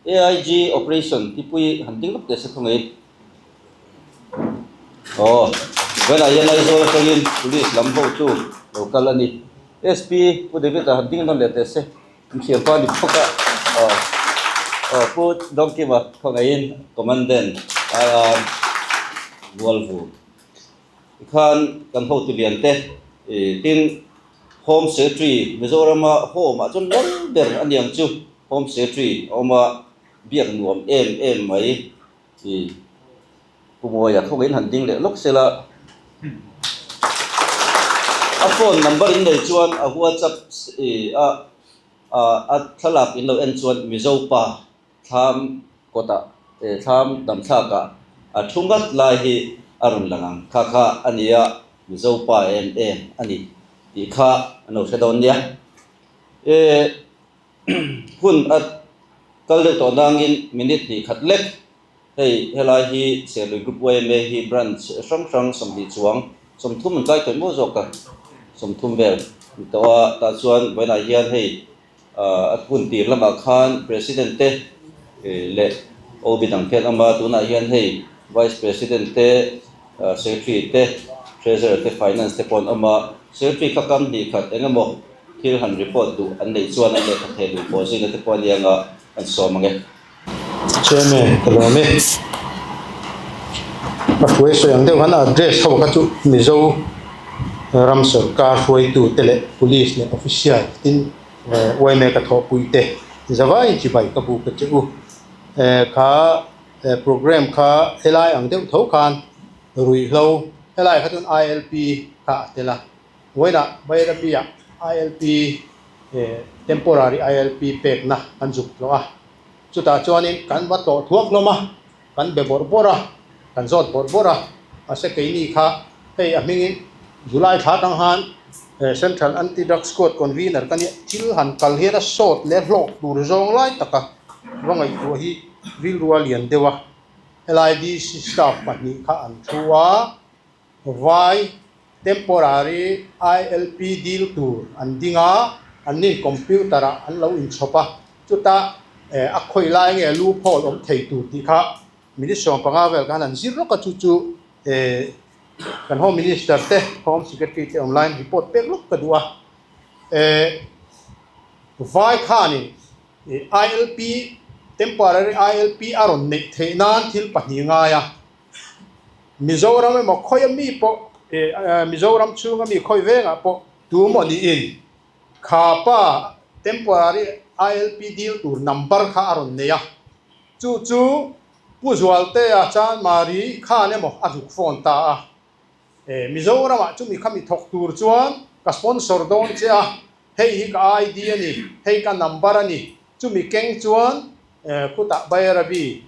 AIG operation tipui han ding lawk teh se khawngaih in. Aw, vawiinah hian Aizawl atangin police lam hotu lo kal a ni. SP Pu David-a han ding nawn leh teh se, in thianpa ni bawk a, aw aw Pu Dawngkima khawngaihin Commandant IR Vualvu khan kan hotu lian te tin Home Secretary Mizorama Home ah chuan lal ber a niang chu Home Secretary a awm a, biak nuam em em mai i Pu Mawia khawngaihin han ding leh lawk sela. A phone number in nei chuan a WhatsApp a a thlalak in lo en chuan Mizo pa thlam kawtah thlam damthlakah a thu ngat lai hi a rawn lang ang kha kha a nia Mizo pa em em a ni tih kha an lo hre dawn nia. Hun a kal deuh tawh nangin minute hnih khat lek Hei helai hi Serlui Group yma hi branch hrang hrang 20 chuang, 30 an tlai tawih maw zawk a, 30 vel ni tawh a, tah chuan vawiinah hian hei a hun tir lamah khan President te leh OB dang te an awm a, tunah hian hei Vice President te, Secretary te, Treasurer te, Finance te pawh an awm a, Secretary kha kam hnih khat eng emaw thil han report duh an neih chuan an lehkha theh duh pawh zingna te pawh a nia nga an sawm ang e. Chairman ka lawm e. A hruai sawi ang deuh khan a address ho kha chu Mizo ram sorkar hruaitu te leh police leh official tin yma ka thawhpui te zavai chibai ka bu ka che u. Kha program kha helai ang deuh tho khan ruihhlo helai kha chuan ILP kha a tel a. Vawiinah Bairabi ah ILP temporary ILP pekna kan zuk tlawh a. Chutah chuanin kan va tlawh thuak hlawm a, kan be bawrh bawrh a, kan zawt bawrh bawrh a, mahse keini kha hei a hmingin July thla atang khan Central Anti Drug Squad Convener ka nia, thil han kal hian a sawt leh hlawk tur zawng lai taka va ngaihtuah hi rilru a lian deuh a, LIDC staff pahnih kha an thu a. Vai temporary ILP dil tur an ding a, an nin computer ah an lo inchhawp a, chutah a khawi lai nge loophole awm thei tur tih kha minute 15 vel khan an zir rawk a, chu chu kan Home Minister te, Home Secretary te online report pek lawk ka duh a. Vai khanin ILP, temporary ILP a rawn neih theih nan thil pahnih ngai a. Mizoram emaw khawi a mi pawh Mizoram chhunga mi khawi vengah pawh tu maw niin kha pa temporary ILP dil tur number kha a rawn nei a, chu chu Pu Zualtea Chanmari khan emaw a zuk phone ta a, Mizoramah chumi kha mi thawk tur chuan ka sponsor dawn che a, hei hi ka ID a ni, hei ka number a ni, chumi keng chuan khutah Bairabi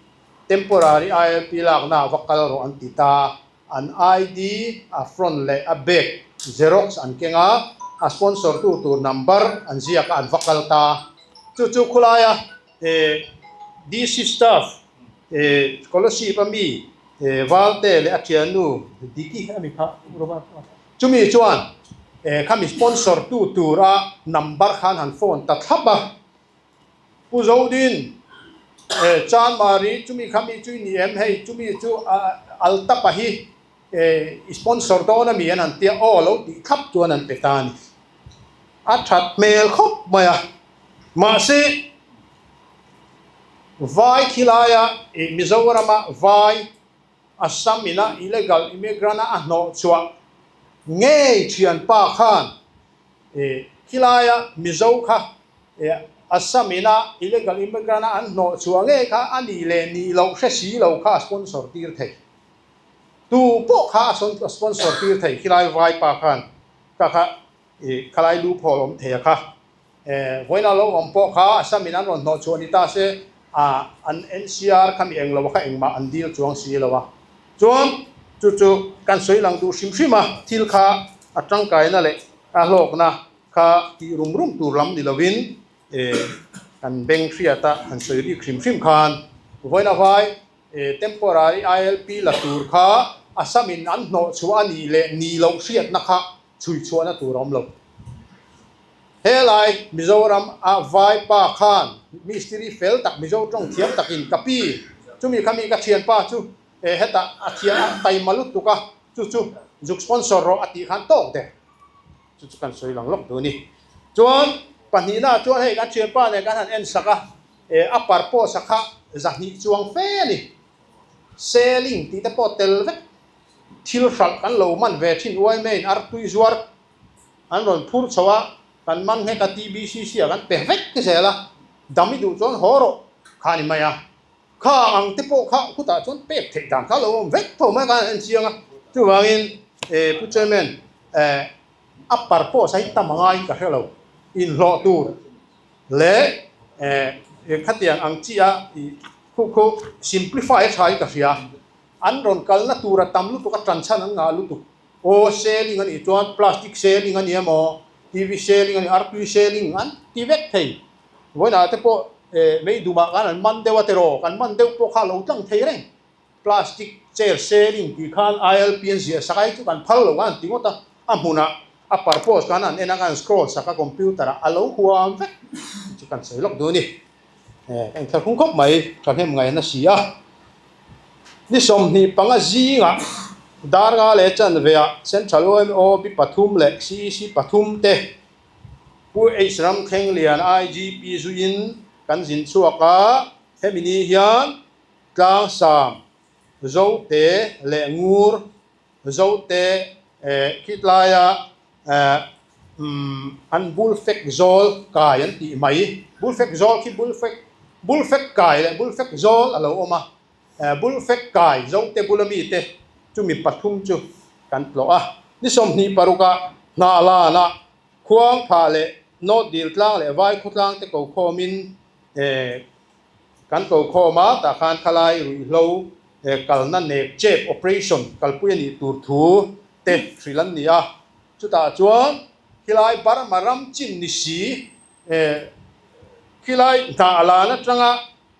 Temporary ILP lakna va kal rawh an ti ta. An ID a front leh a back xerox an keng a, a sponsor tu tur number an ziak a an va kal ta. Chu chu khulaia DC staff scholarship a mi Valte leh a thiannu Diki a mi kha chumi chuan khami sponsor tu tur a number khan han phone ta thlap a. Pu Zodin, Eh, Chanmari, chumi kha mi chu i ni em hei, chumi chu Altapa hi i sponsor dawn a mi an han tia, aw lo tih thlap chuan an pe ta a ni. A that hmel khawp mai a, mahse vai khilaia Mizorama vai Assam ina illegal immigrant a a hnawh chhuah ngei thianpa khan Khilaia Mizo kha Assam ina illegal immigrant a an hnawh chhuah ngei kha a nih leh nih loh hre si lo kha a sponsor tir thei. Tu pawh kha a sponsor tir thei khilai vaipa khan ka kha khalai loophole awm thei a kha. Vawiin a lo awm pawh kha Assam in an rawn hnawh chhuah ni ta se an NCR kha mi englo kha engmah an dil chuang si lo a. Chuan chu chu kan sawi lang duh hrim hrim a, thil kha a tangkaina leh a hlawkna kha tih rum rum tur lam ni lovin kan beng hriata han sawi rik hrim hrim khan vawiin a vai temporary ILP la tur kha Assam in an hnawh chhuah a nih leh nih loh hriatna kha chhui chhuahna tur a awm lo. Helai Mizoram a vaipa khan mistiri fel tak Mizo tawng thiam takin ka pi chumi kha mi ka thianpa chu E hetah a thian a taima lutuk a, chu chu zuk sponsor rawh a tih khan tawk der. Chu chu kan sawi lang lawk duh a ni. Chuan pahnihnaah chuan hei kan thianpa nen kan han en sak a, eh a purpose a kha zahnih chuang fe a ni. Selling tih te pawh tel vek thil hralh kan lo man ve thin uaime in artui zuar an rawn phur chho a, kan man nghek a TBCC ah kan pe vek zel a, dam i duh chuan haw rawh kha a ni mai a. Kha ang te pawh kha khutah chuan pek theih dan kha a lo awm vek tho mai khan an en chiang a, chuvangin Pu Chairman a purpose a hi tam a ngaiin ka hre lo, inhlawh tur leh khatiang ang chi a khu khu simplify a tha in ka hria, an rawn kalna tura tam lutuk a tan chhan an ngah lutuk, aw selling a nih chuan plastic selling a ni emaw TV selling a ni artui selling an ti vek thei. Vawiinah te pawh mei dumah khan an man deuh a tiraw, kan man deuh pawh kha a lo tlang thei reng. Plastic chair selling tih khan ILP an ziah sak a, hei chu kan phal lo khan an ti ngawt a, a hmunah a purpose khan an en a, kan scroll sak a computer ah a lo huam vek tih chu kan sawi lawk duh a ni. Ka inthlahrung khawp mai, thahnem ngaihna si a. Ni 25 zingah Darnga leh Chanveah Central OMOB pathum leh CEC pathum te Pu H Ramthlenglian IGP zuiin kan zin chhuak a, hemi ni hian Tlangsam, Zote leh Ngur, Zote khitlaia an bulfek zawl kai an tih mai, bulfek zawl khi bulfek, bulfek kai leh bulfek zawl a lo awm a, bulfek kai Zote bula mite chu mi pathum chu kan tlawh a, ni 26 ah Hnahlanah Khuangphah leh North Dil tlang leh Vai khawtlang te ko khawmin kan ko khawm a, tah khan khalai ruihhlo kalna nek chep operation kalpui a nih tur thu te hrilh an ni a. Chutah chuan khilai Burma ram chin ni si khilai Hnahlan atanga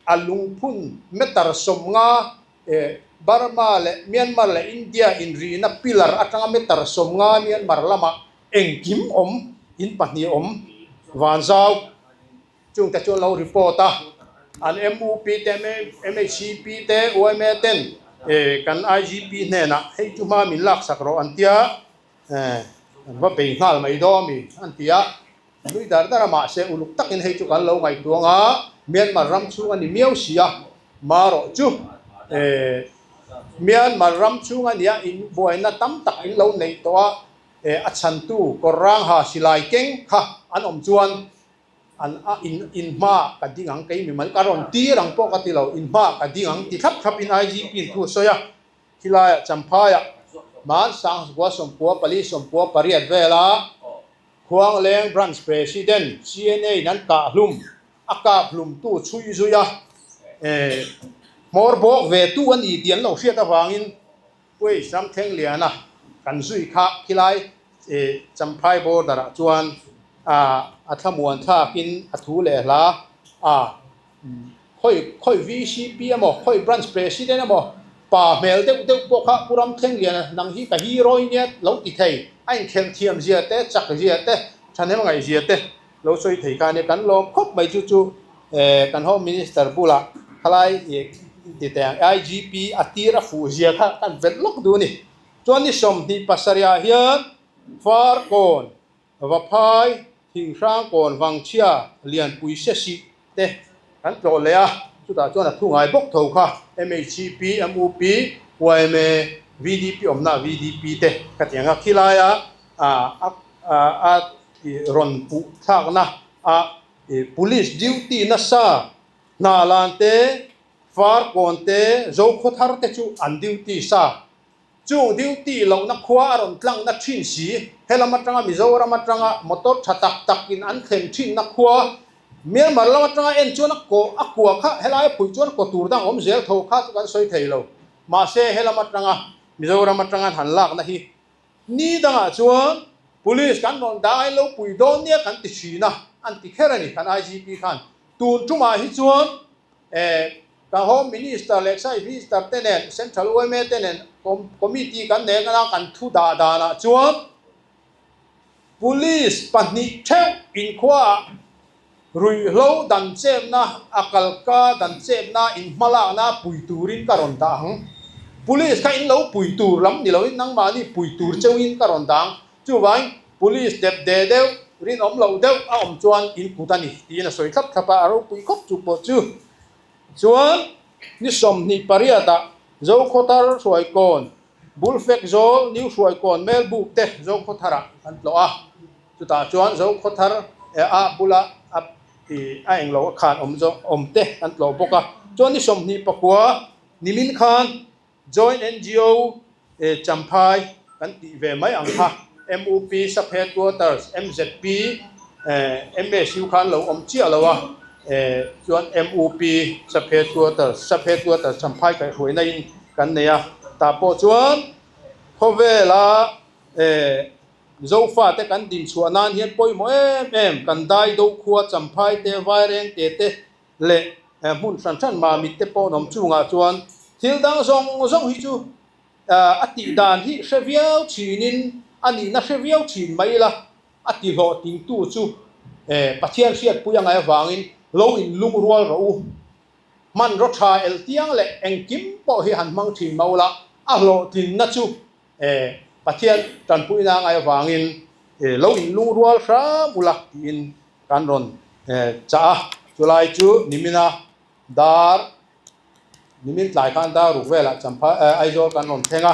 a lungphun meter 50 Burma leh Myanmar leh India inrihna pillar atanga meter 50 Myanmar lamah engkim awm, in pahnih awm, Vanzau chungte chu an lo report a, an MUP te, MHCP te, yma ten kan IGP hnenah hei chu hma min laksak rawh an tia, an va bei nghal mai dawn a mi an ti a. Nui dar dar a mahse uluk takin hei chu kan lo ngaihtuang a, Myanmar ram chhung a ni miau si a, marawh chu Myanmar ram chhung a nia in buaina tam tak in lo neih tawh a, a chhantu kawr rang ha silai keng kha an awm chuan an a in in hma ka ding ang kei mimal ka rawn tir ang pawh ka ti lo, in hma ka ding ang ti thlap thlap in IGP in thu a sawi a, khilaiah Champhaiah Hmansang 94 98 vela Khuangleng Branch President CNA in an kah hlum, a kap hlumtu chhui zui a, hmawr bawk ve tu a ni tih an lo hriat avangin Kuwait ram Thlengliana kan zui kha khilai Champhai border ah chuan a thlamuan thlakin a thu leh hla a. Khawi khawi VCP emaw, khawi Branch President emaw, pa hmel deuh deuh pawh kha Pu Ramthlengliana nang hi ka hero i nia lo ti thei, a inkhelh thiam zia te, chak zia te, thahnem ngaih zia te lo sawi thei kha a nia. Kan lawm khawp mai chu chu kan Home Minister bulah khalai ti teh ang IGP a tir a fuh zia kha kan velh lawk duh a ni. Chuan ni 27 ah hian Farkawn Vaphai, Thinghrang kawn Vangchhia, Lianpui Sesih te kan tlawh leh a, chutah chuan a thu ngai bawk tho kha MHCP, MUP, yma, VDP awmna VDP te ka ti ang a, khilaia a rawn puh thlakna a Police duty nasa Hnalan te, Farkawn te, Zokhawthar te chu an duty sa. Chung duty lohna khua a rawn tlangna thin si, helam atanga Mizoram atanga motor tha tak tak in an thlen thinna khua, Myanmar lam atanga en chuan a kaw a kua kha helai a phuih chuan kaw tur dang awm zel tho kha chu kan sawi thei lo. Mahse helam atanga Mizoram atanga an han lakna hi ni dangah chuan Police kan rawn dah ain lo pui dawn nia kan ti thin a, an ti kher a ni kan IGP khan. Tun tumah hi chuan Eh, ka Home Minister leh Excise Minister te nen, Central yma te nen Committee kan nei ang a, kan thu dah danah chuan Police pahnih theuh inkhuaah ruihhlo dan chepna, a kalka dan chepna, inhmalakna pui turin ka rawn dah ang. Police kha in lo pui tur lam ni loin nangmahni pui tur cheuhin ka rawn dah ang. Chuvangin. Police dep de deuh, rinawm loh deuh a awm chuan in kut a ni tiin a sawi thlap thlap a, a ropui khawp chu pawh chu. Chuan ni 28 ah Zokhawthar Hruaikawn, Bulfek Zawl, New Hruaikawn Melbuk te Zokhawthar ah an tlawh a, chutah chuan Zokhawthar a bula a a englo a khan awm zawk awm te an tlawh bawk a. Chuan ni 29 nimin khan Joint ngo Champhai kan tih ve mai ang kha, MUP Sub Headquarters, MZP, MSU khan lo awm chiah lo a, chuan MUP Sub Headquarters, Sub Headquarters Champhai kaihhruaina in kan nei a, tah pawh chuan khawvela Zofate kan dinchhuah nan hian pawimawh em em kan dai do khua Champhai te, Vairengte te leh hmun hran hran Mamit te pawh an awm chungah chuan thil dang zawng zawng hi chu a tih dan hi hre viau thinin a nihna hre viau thin mai ila a ti hlawhtingtu chu Pathian hriatpui a ngaih avangin lo inlungrual rawh u. Hmanraw tha eltiang leh engkim pawh hi han hmang thin mah ula a hlawhtlinna chu Pathian tanpuina a ngaih avangin lo inlungrual hram ula tiin kan rawn chah a, chulai chu nimina dar nimin tlai khan dar ruk velah Champha Aizawl kan rawn thleng a,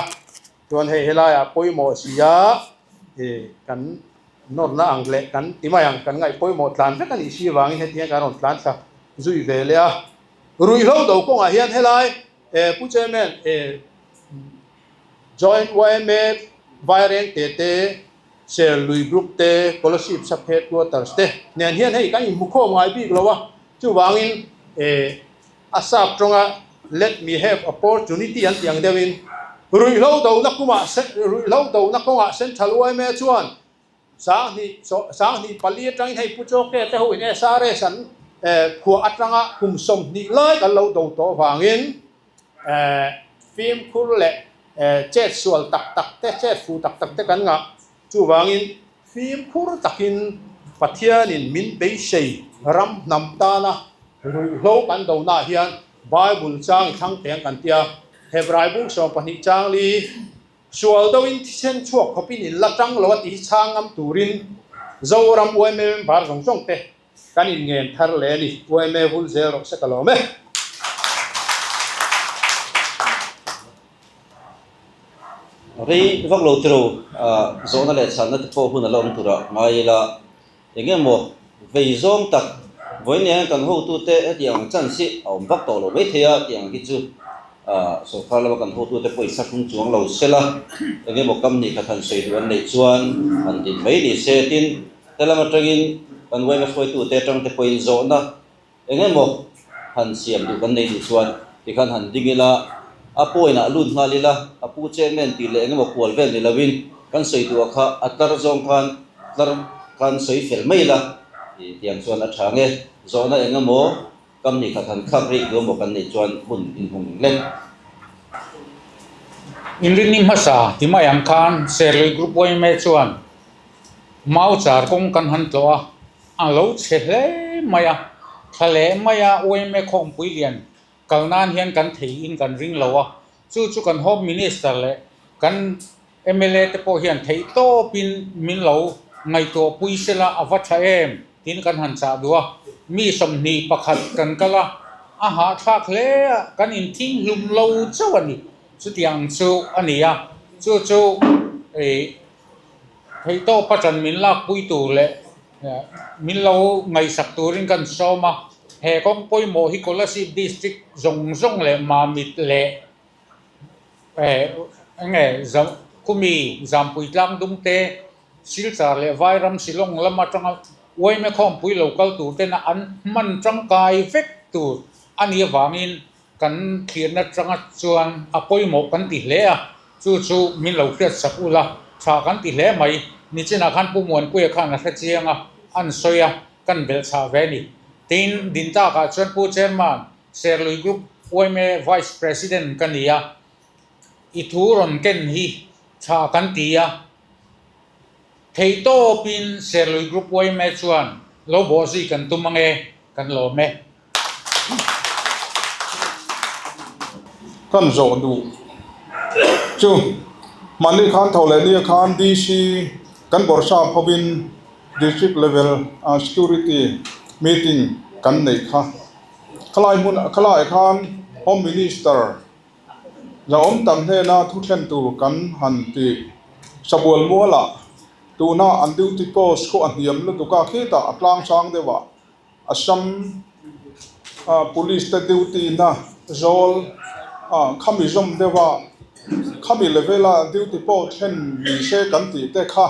chuan hei helaiah pawimawh si a kan nawrna ang leh kan ti mai ang kan ngaih pawimawh tlan vek a nih si avangin heti hian kan rawn tlan thla zui ve leh a. Ruihhlo do kawngah hian helai Pu Chairman Joint yma Vairengte te Serlui Group te, Kolasib Sub Headquarters te nen hian hei kan inhmukhawm ngai bik lo a, chuvangin a sap tawnga Let me have opportunity an tih ang deuhin ruihhlo dona kumah ruihhlo dona kawngah Central yma chuan 2000 2004 atangin hei Pu Chawke te ho in SRS an phuah atanga kum 20 lai kan lo do tawh avangin Fimkhur leh chet sual tak tak te, chet fu tak tak te kan ngah. Chuvangin fimkhur takin Pathianin min beisei ram hnam tana ruihhlo kan donaah hian Bible chang i thlang teng kan tia. Hebrai bung 12 chang li sual doin thisen chhuak khawpin in la tang lo a tih hi chhang ngam turin Zoram yma member zawng zawng te Kan inngen thar leh a ni. Yma vul zel rawh se ka lawm e. Rei vak lo tiro zawhna leh chhanna te pawh hun a la awm turah ngai ila eng emaw vei zawng tak vawiin hian kan hotute hetiang ang chance hi a awm vak tawh lo maithei a tiang hi chu sorkar lama kan hotute pawh insa hrung chuang lo sela eng emaw company khat han sawi duh an neih chuan han din mai ni se tin Helam atangin kan yma hruaitute atangte pawhin zawhna eng emaw han siam duh kan nei duh chuan tikhan han ding ila, a point ah lut nghal ila, a pu chairman tih leh eng emaw kual vel ni loin kan sawi duhah kha a tlar zawng khan tlar khan sawi fel mai ila tih tiang chuan a tha nge. Zawhna eng emaw kam ni khat han khak rik duh emaw kan neih chuan hun inhung lek. Inrinni hmasa ti mai ang khan Serlui Group yma chuan Mau char kawng kan han tlawh a, a lo chhe hle mai a, thla leh mai a yma khawmpui lian kal nan hian kan thei in kan ring lo a, chu chu kan Home Minister leh kan mla te pawh hian theih tawp in min lo ngaihtuah pui sela a va tha em tiin kan han chah duh a, mi 21 kan kal a, a hahthlak hle a, kan inthing hlum lo chauh a ni, chutiang chu a ni a, chu chu ih. Theihtawp a ṭan min lakpui tur leh min lo ngaihsak turin kan sawm a, he kawng pawimawh hi Kolasib District zawng zawng leh Mamit leh enge Khumi Zampui Tlangdung te Silchar leh Vairam Shillong lam atanga yma khawmpui lo kal tur tena an hman tangkai vek tur a nih avangin Kan thlirna atanga chuan a pawimawh kan ti hle a, chu chu min lo hriat sak ula, tha kan ti hle mai. Nichinah khan Pu Muanpuia khan a hre chiang a, an sawi a, kan belh chhah ve a ni. Tin, Dintakah chuan Pu Chairman, Serlui Group yma Vice President ka ni a, i thu rawn ken hi tha kan ti a, theihtawpin Serlui Group yma chuan lo bawhzui kan tum ange, kan lawm e. Kan zawh duh chu mahni khan tho leh nia khan DC. Kan Bawrhsap hovin District Level Security Meeting kan neih kha. Khalai hmun khalaiah khan Home Minister Zahawm tam hnena thu thlen tur kan han ti. Sabual mualah tuna an duty post khu a hniam lutuk a, khitah a tlang sang deuh ah Assam Police te duty na zawl khami zawm deuh a, khami level a duty pawh thlen ni se kan tih te kha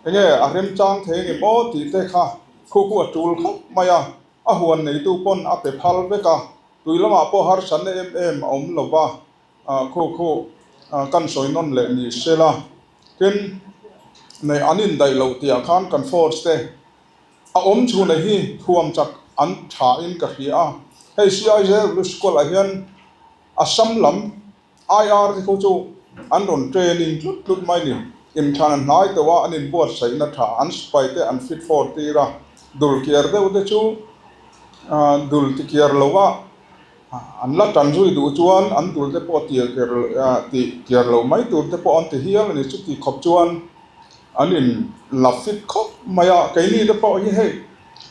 enge a remchang thei nge maw tih te kha khu khu a tul khawp mai a, a huan neitu pawn a pe phal vek a, tui lamah pawh harsatna em em a awm lo va. Khu khu kan sawi nawn leh ni sela, tin nei an indaih loh tihah khan kan force te a awm chhunah hi thuam chak an tha in ka hria a, hei CIJ school ah hian Assam lam IR te khu chu an rawn training tlut tlut mai ni, inthlan a hnai tawh a an inbuatsaihna tha an sipai te an fit for tir a, dul kiar deuh te chu dul ti kiar lo a. An la tan zui duh chuan an dul te pawh tir ker tih kiar loh mai tur te pawh an ti hial a ni. Chuti khawp chuan an in la fit khawp mai a. Keini te pawh hi hei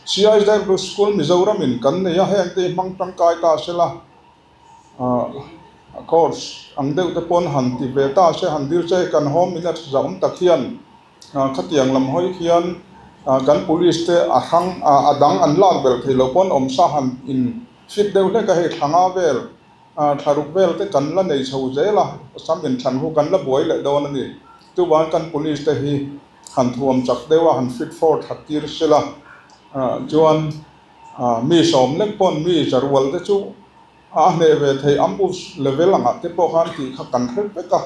CIW School Mizoram in kan nei a, heng te hi hmang tangkai ta se la, course ang deuh te pawn han ti ve ta se, han dil se kan Home Minister zahawm tak hian Khatiang lam hawi khian kan police te a hrang a dang an lak belh thei lo pawn awmsa han in fit deuh hlek a, hei thla nga vel thla ruk vel te kan la nei chho zel a, sam in thlan hu kan la buai leh dawn a ni. Chuvang kan police te hi han thuam chak deuh a, han fit for that tir sela chuan mi sawm lek pawn mi zarual te chu a hneh ve thei ambush level angah te pawh khan tih kha kan hre vek a.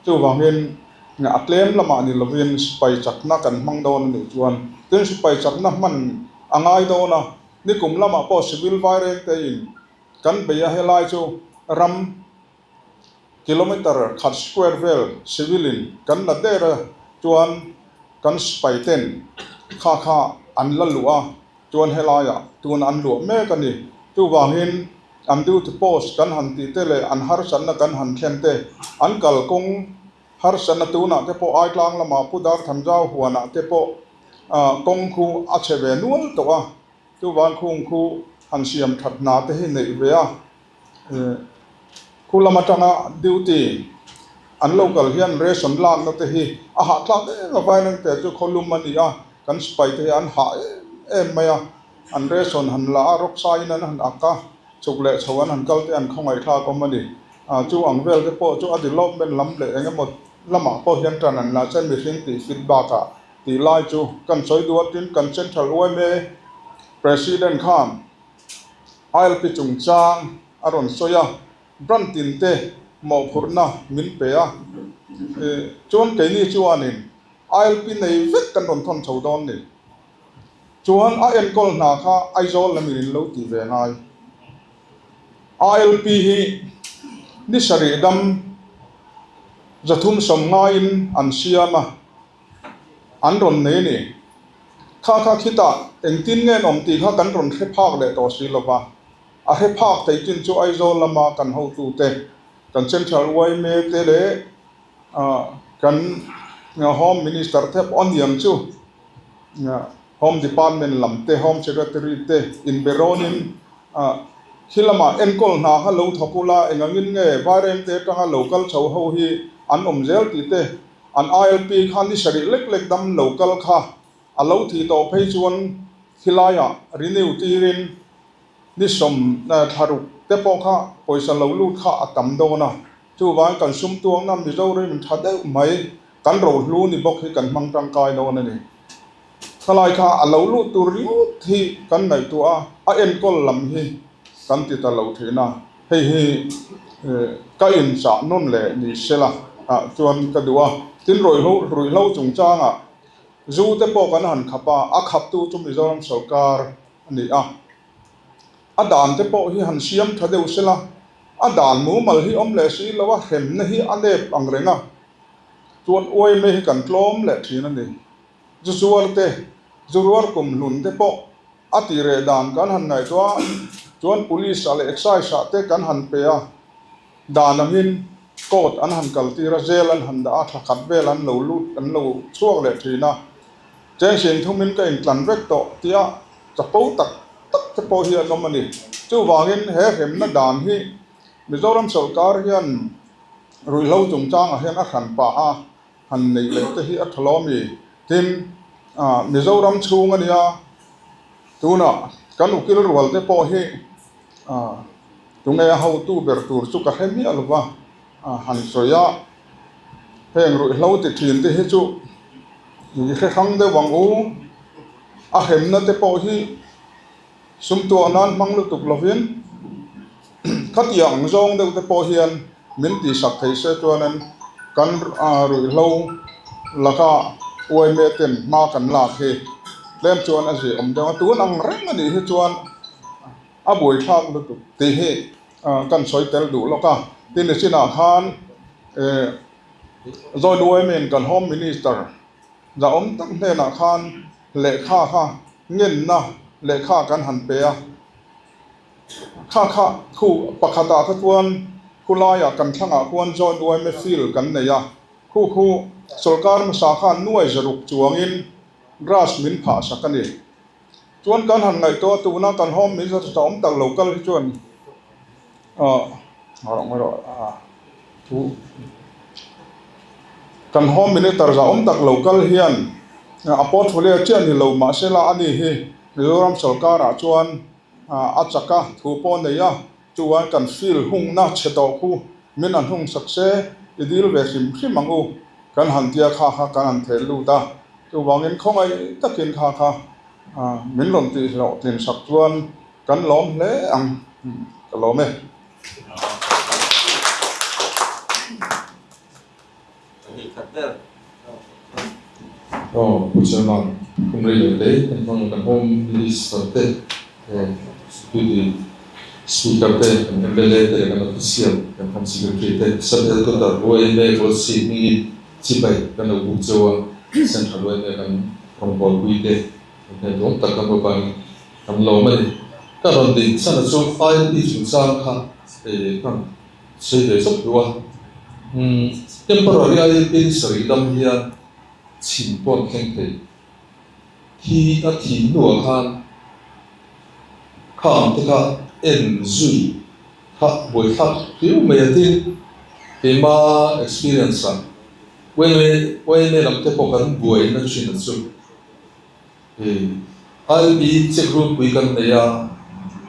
Chuvangin a tlem lamah ni lovin sipai chakna kan hmang dawn a nih chuan tin sipai chakna hman a ngai dawn a, nikum lamah pawh civil vaireng tein kan bei a, helai chu ram kilometer khat square vel civil in kan la der a chuan kan sipai ten kha kha an la luh a. Chuan helaiah tun an luah mek a ni. Chuvangin an duty post kan han tih te leh an harsatna kan han thlen te, an kalkawng harsatna tunah te pawh Aitlang lamah Pu Darthanzau huanah te pawh kawng khu a chhe ve nual tawh a. Chuvang khung khu han siam that hna te hi neih ve a. Khu lam atanga duty an lo kal hian ration lakna te hi a hahtlak em a, vairengte chu khawlum a ni a, kan sipai te hi an hah em em mai a, an ration han la a, rawksaiin an han ak a, chhuk leh chho an han kal te an khawngaihthlak awm a ni. Chu ang vel te pawh chu a development lam leh eng emaw lamah pawh hian tan an la chuan mihring tih fit bakah tih lai chu kan sawi duh a, tin kan Central yma President khan ILP chungchang a rawn sawi a, brand tin te mawhphurhna min pe a, chuan keini chuanin ILP nei vek kan rawn thawn chho dawn ni. Chuan a enkawl hna kha Aizawl lamin in lo tih ve ngai. ILP hi ni sarih dam 300 sawm ngaiin an siam a. An rawn nei a ni. Kha kha khitah engtin nge an awm tih kha kan rawn hre phak leh tawh si lova. A hre phak thei chin chu Aizawl lama kan hotute, kan Central yma te leh kan Home Minister te pawh a niang chu Home Department lam te, Home Secretary te inbe rawnin khi lamah enkawl hna kha lo thawk ula, engangin nge Vairengte atanga lo kal chho ho hi an awm zel tih te An ILP kha ni sarih lek lek dam lo kal kha a lo thih tawh phei chuan khilaiah renew tirin ni sawm thlaruk te pawh kha pawisa lo lut kha a tam dawn a, chuvangin kan sum tuangna Mizoram in tha deuh mai kan rohlu ni bawk hi kan hmang tangkai dawn a ni. Khalai kha a lo lut tur ringawt hi kan ngaihtuah a, a enkawl lam hi kan ti ta lo thin a, hei hi ka inchah nawn leh ni sela ah chuan ka duh a. Tin, ruihhlo chungchangah zu te pawh kan han khap a, a khaptu chu Mizoram sawrkar a ni a, a dan te pawh hi han siam tha deuh sela, a dan mumal hi awm leh si lo a, hremna hi a nep ang reng a, chuan uaime hi kan tlawm leh thin a ni. Zu zuar te, zu ruar kum hlun te pawh a tih reh dan kan han ngaihtuah a, chuan Police ah leh Excise ah te kan han pe a, dan angin. Court an han kal tir a, jail an han dah a, thla khat vel an lo lut, an lo chhuak leh thin a. Cheng sin thumin ka intlan vek tawh tia chapo tak tak te pawh hi an awm a ni. Chuvangin he hremna dan hi Mizoram sawrkar hian ruihhlo chungchangah hian a hran pah a, han neih leh te hi a tha lo a mi? Tin, Mizoram chhung a nia, tunah kan ukil rual te pawh hi tunge a hotu ber tur chu ka hre miah lo va, han sawi a, heng ruihhlo ti thin te hi chu i hre hrang deuh ang u, a hremna te pawh hi Sum tuah nan hmang lutuk lovin khatiang ang zawng deuh te pawh hian min tihsak thei se chuanin kan ruihhlo laka uaime ten hma kan lak hi tlem chuan a zia awm deuh a, tun ang reng a nih hi chuan a buaithlak lutuk tih hi kan sawi tel duh lawk a. Tin i chinah khan Joint Women kan Home Minister zahawm tak hnenah khan lehkha kha ngenna lehkha kan han pe a, kha kha khu pakhatah kha chuan khulaiah kan thlangah khuan Joint yma field kan nei a, khu khu sawrkar hmasa khan nuai zaruk chuangin grass min phah sak a ni. Chuan kan han ngaihtuah a tuna kan Home Minister tha awm tak lo kal hi chuan ah thu kan Home Minister za awm tak lo kal hian a portfolio chiah ni lo mahsela ani hi Mizoram sawrkarah chuan a chak a thu pawh a nei a, chuan kan field hungna chhe tawh khu min an hung sak se i dil ve hrim hrim ang u kan han tia kha kha kan han thel lut a. Chuvangin khawngaih takin kha kha min rawn tih hlawhtlin sak chuan kan lawm hle ang, ka lawm e. Aw Pu Chairman, kum rei lo te kan hmang kan Home Minister te, Deputy Speaker te, kan mla te leh kan Official, kan Home Secretary te, Sub Headquarter YMA Gold Seat hmingin Chibai kan lo buk cheu a, Central yma kan rawngbawlpui te kan hne duam tak kan bawk kan lawm a ni. Ka rawn din chhan a chu ILP chungchang kha ka rawn sawi ve chawp duh a. Umm temporary ILP ni sarih dam hian chhim pawh an thleng thei. Thi a thih hnuah khan khang te kha en zui kha buaithlak riau mai a tin keima experience ah yma lam te pawh kan buai na thin a chu hei IB check room pui kan nei a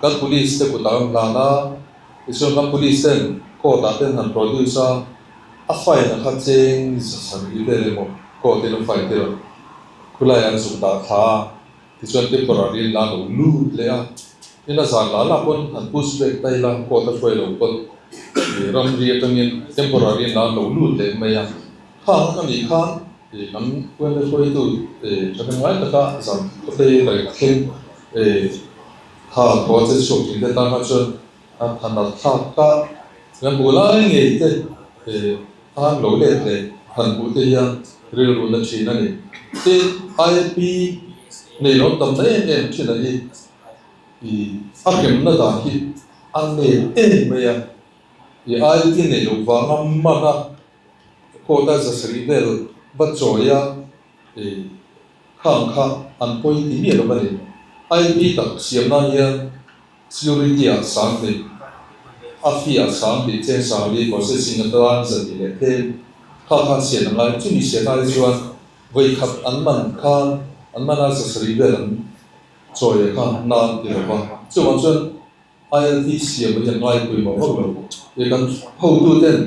kan police te kutah kan hlan a tichuan kan police ten court ah ten han produce a a fine a kha cheng zasarih vel emaw court in a fine tir a khulai an zuk dah thla a. Tichuan temporary in la lo lut leh a, tin a zan la la pawn han push back ta ila court a hruai lo pawn ih ramri atangin temporary in la lo lut leh mai a, khang a nih khan ih kan yma hruaitu ih thahnem ngai taka zan khawtei leh thleng ih kha thaw che chhuak thin te tan kha chuan a thanat thlak ta kan hmuh lai ngei te ih An lo let leh han hmuh te hian rilru na thin a ni. Tin, IAP nei lo tam na em em thin a hi i a hremna dan hi a nep em mai a. I IAP nei loh vanga man a court a zasarih vel va chawi a i khang kha an pawi ti miah lo a ni. IAP tak siam nan hian Security ah 20,000, a fee ah 20,000, cheng 40,000 processing atan 200 leh tlem kha kha sian a ngai. Chumi sian ai chuan vawi khat an man khan an man a 7,000 vel an chawi a kha nan ti lo va. Chuvang chuan ILP siam hi an ngaipui mawh vak lo. Ih kan hotu ten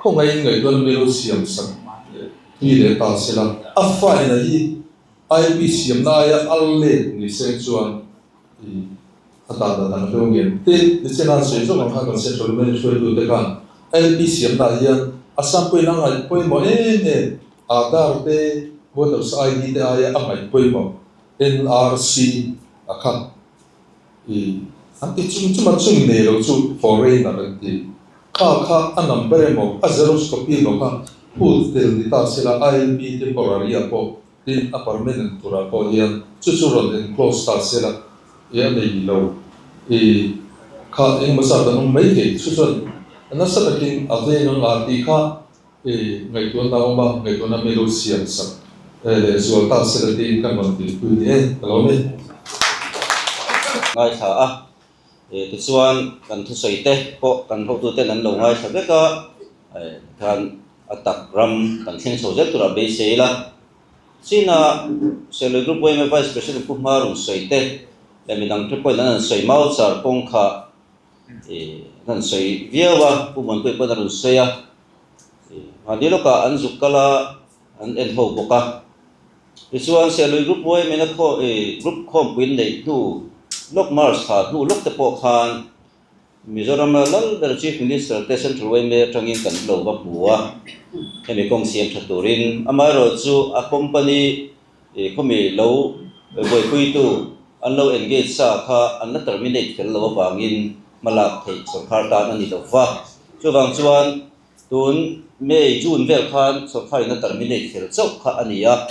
khawngaihin ngaihtuahna mi lo siam sak tui leh ta sela. A fine a hi ILP siamna aia a let ni se chuan I a dan a dang deuh ngem. Tin, nichina sawi zawk ang khan kan Central Women hruaitute khan ILP siamnaah hian Assam pawhin a ngaih pawimawh em em, Aadhaar te, Voters ID te aia a ngaih pawimawh NRC a kha i an ti chung chung a, chumi nei lo chu foreigner an ti. Kha kha a number emaw a xerox copy emaw kha phut tel ni ta sela ILP temporary ah pawh Tin, a permanent turah pawh hian chu chu rawn enclose ta se la, i a nei lo, i kha engemaw zat an awm mai thei. Chu chuan Nasa takin a veng ang a tih kha ngaihtuahna a awm a, ngaihtuahna mi lo siam sak leh zual ta se la tiin kan rawn tilpui ni e, ka lawm e. Ngaithla a, tichuan kan thusawi te pawh kan hotuten an lo ngaithla vek a, tikhan a tak ram kan thleng chho zel turah beisei ila. China Serlui Group yma Vice President Pu Hma rawn sawi te leh midang te pawhin an rawn sawi mau char kawng kha an rawn sawi viau a, Pu Muanpuia pawhin a rawn sawi a, mahni lawkah an zuk kal a, an en ho bawk a. Tichuan Serlui Group yma Group khawmpuiin neih hnu lawk March thla hnu lawk te pawh khan Mizorama lal ber Chief Minister te Central yma atangin kan lo va hmu a, hemi kawng siam tha turin amaherawh chu a company khawmi lo buaipuitu an lo engage sa kha an la terminate fel lo avangin hmalak theih sawrkar tan a ni lo va. Chuvang chuan tun May, June vel khan sawrkharin a terminate fel chauh kha a ni a.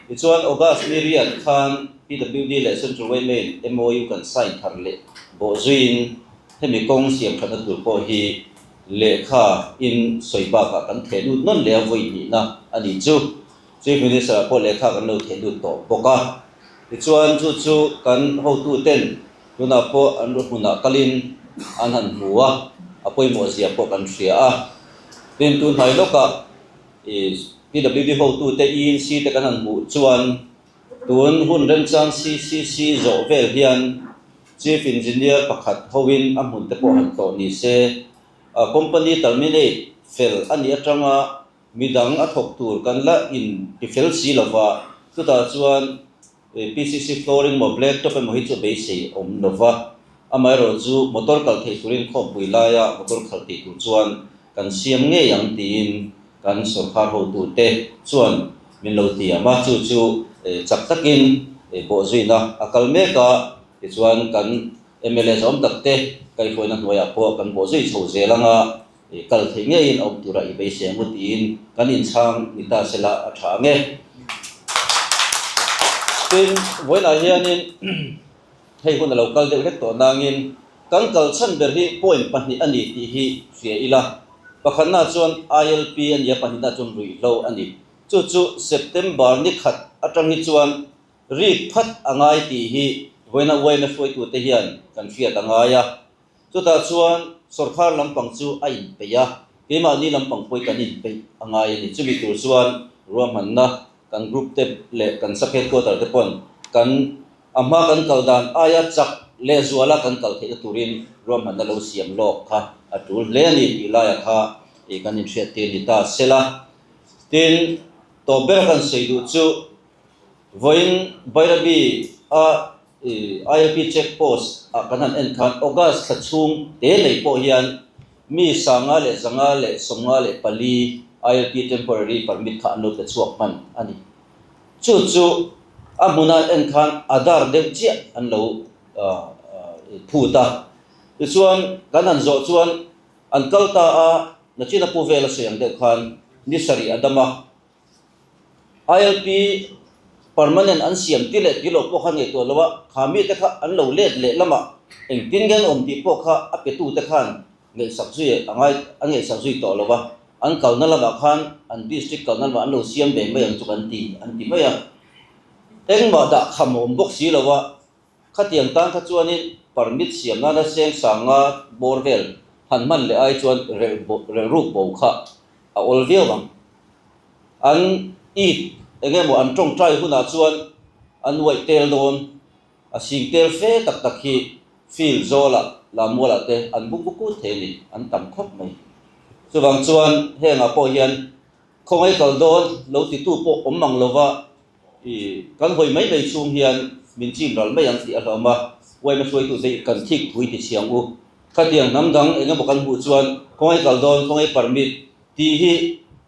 Tichuan August ni riat khan PWD leh Central yma in MOU kan sign thar leh bawh zuiin hemi kawng siam thatna tur pawh hi lehkha in sawi bakah kan theh lut nawn leh a vawi hnihna a ni chu. Chief Minister ah pawh lehkha kan lo theh lut tawh bawk a. Tichuan chu chu kan hotu ten tunah pawh an hmunah kalin an han hmu a, a pawimawh zia pawh kan hria a. Tin tunhnai lawkah i PWD hotute ENC te kan han hmuh chuan tun hun remchang CCC zawh vel hian Chief Engineer pakhat hoin a hmun te pawh han tlawh ni se, a company terminate fel a nih atanga midang a thawk tur kan la in ti fel si lova, chutah chuan PCC flooring maw black top emaw hi chu beisei awm lova, amaherawh chu motor kal theih turin khawmpui laia motor khalh tih tur chuan kan siam ngei ang tiin kan sawrkar hotute chuan min lo tiam a, chu chu chak takin bawhzuina a kal mek a, tichuan kan mla zawm takte kaihhruaina hnuaiah pawh kan bawhzui chho zel anga kal theih ngeiin a awm tura i beisei ang u tiin kan inchhang ni ta sela a tha ang e. Tin, vawiinah hianin hei hun a lo kal deuh hlek tawh nangin kan kal chhan ber hi point pahnih a ni tih hi hria ila. Pakhatna chuan ILP a ni a, pahnihna chuan ruihhlo a ni. Chu chu September ni khat atang hi chuan rik phat a ngai tih hi vawiina yma hruaitute hian kan hriat a ngai a. Chutah chuan sawrkar lampang chu a inpeih a, keimahni lampang pawh kan inpeih a ngai a ni. Chumi tur chuan ruahmanna kan group te leh kan sub headquarter te pawn kan a hma kan kal dan aia chak lehzuala kan kal theihna turin ruahmanna lo siam lawk kha a tul hle a ni tih laia kha kan inhriattir ni ta sela. Tin, tawp bera kan sawi duh chu vawiin Bairabi a ILP check post ah kan han en khan August thla chhung te nei pawh hian mi sanga leh zanga leh 54 ILP temporary permit kha an lo pe chhuak hman a ni. Chu chu a hmuna an en khan Aadhaar deuh chiah an lo phut a. Tichuan kan han zawh chuan an kal ta a, nachina pu vel a sawi ang deuh khan ni sarih a dam a. ILP permanent an siam ti leh ti loh pawh kha ngaihtuah lo a, kha mite kha an lo let leh lamah engtin nge an awm tih pawh kha a petute khan ngaihsak zui a ngai an ngaihsak zui tawh lo a, an kalna lamah khan an district kalna lamah an lo siam ve mai ang chu kan ti an ti mai a, engmah dah kham a awm bawk si lo a. Khatiang tan kha chuanin permit siam nana seng sanga bawr vel han hman leh ai chuan relh ruk bo kha a awl viau ang. An it eng emaw an tawngtai hunah chuan an uaih tel dawn a sing tel fe tak tak hi field zawlah lammualah te an buk buk kut thei a ni, an tam khawp mai. Chuvang chuan hengah pawh hian khawngaih kal dawn lo titu pawh awm mang lova I kan hawi mai mai chhung hian min chim ral mai ang tih a hlawm a, yma hruaitute kan thik pui ti chhiang u. Khatiang hnam dang eng emaw kan hmuh chuan khawngaih kal dawn, khawngaih permit tih hi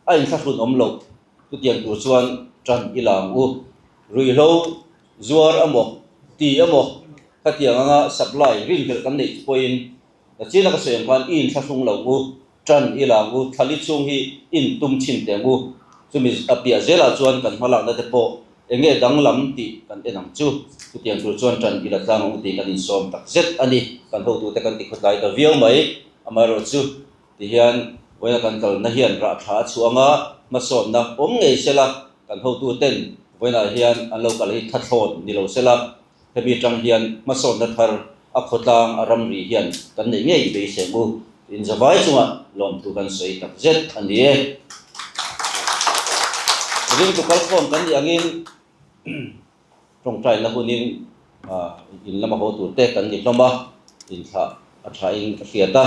a inthlahrun awm loh. Chutiang tur chuan tan i la ang u. Ruihhlo zuar emaw ti emaw khatiang anga supply rinhlelh kan neih pawhin China ka sawi ang khan i inthlahrung lo u, tan i la ang u, thlali chhung hi in tum chhin teh ang u. Chumi a piah zelah chuan kan hmalakna te pawh eng nge danglam tih kan en ang chu. Chutiang tur chuan tan i la tlang ang u tih kan insawm tak zet a ni. Kan hotute kan ti khawtlai ta viau mai. Amaherawhchu. Tihian vawiina kan kalna hian rah tha a chhuah anga hmasawnna awm ngei sela kan hotuten vawiinah hian an lo kal hi thathlawn ni lo sela hemi atang hian hmasawnna thar a khawtlang a ramri hian kan neih ngei beisei ang u. Inzavai chungah lawmthu kan sawi tak zet a ni e. Ringtu kalkhawm kan nih angin Tawngtaina hunin in lama haw tur te kan ni hlawm a, inthlah a thain ka hriat a.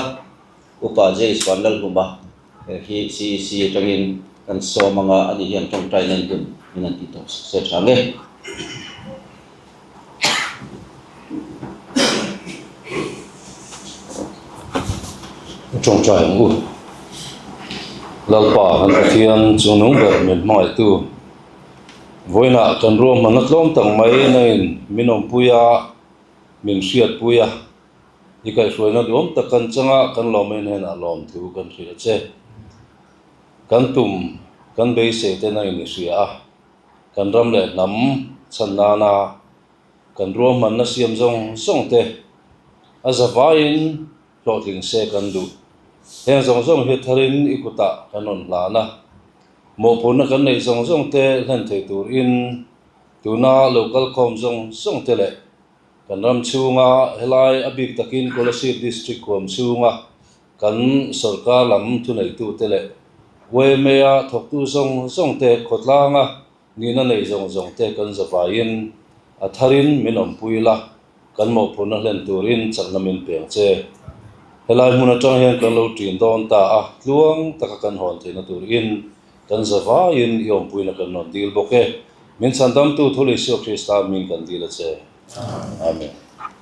Upa James Vanlalhuma hi CEC atangin kan sawm anga ani hian tawngtaina in hun min han tih tawh se tha nge. Tawngtai ang u. Lalpa kan Pathian chungnung ber min hmangaihtu. Vawiinah kan ruahmanna tlawm tak mai nangin min awmpui a, min hriatpui a, i kaihhruaina duhawm tak kan chang a, kan lawmei hnenah lawmthu kan hrilh a che. Kan tum, kan beisei te nangin i hria a, kan ram leh hnam chhan nana kan ruahmanna siam zawng zawng te a zavaiin hlawhtling se kan duh. Heng zawng zawng hi tharin i kutah kan rawn hlan a, Mawhphurhna kan neih zawng zawng te hlen thei turin tuna lo kalkhawm zawng zawng te leh kan ram chhunga helai a bik takin Kolasib District huam chhunga kan sorkar lam thuneitu te leh YMA-a thawktu zawng zawng te khawtlanga nihna nei zawng zawng te kan zavaiin a tharin min awmpui la. Kan mawhphurhna hlen turin chakna min peng che. Helai hmun atang hian kan lo ṭin dawn ta a, tluang taka kan hawn theihna turin kan zavaiin i awmpuina kan rawn dil bawk e. Min chhandamtu Thul Isua Krista min kan dil a che. Amen.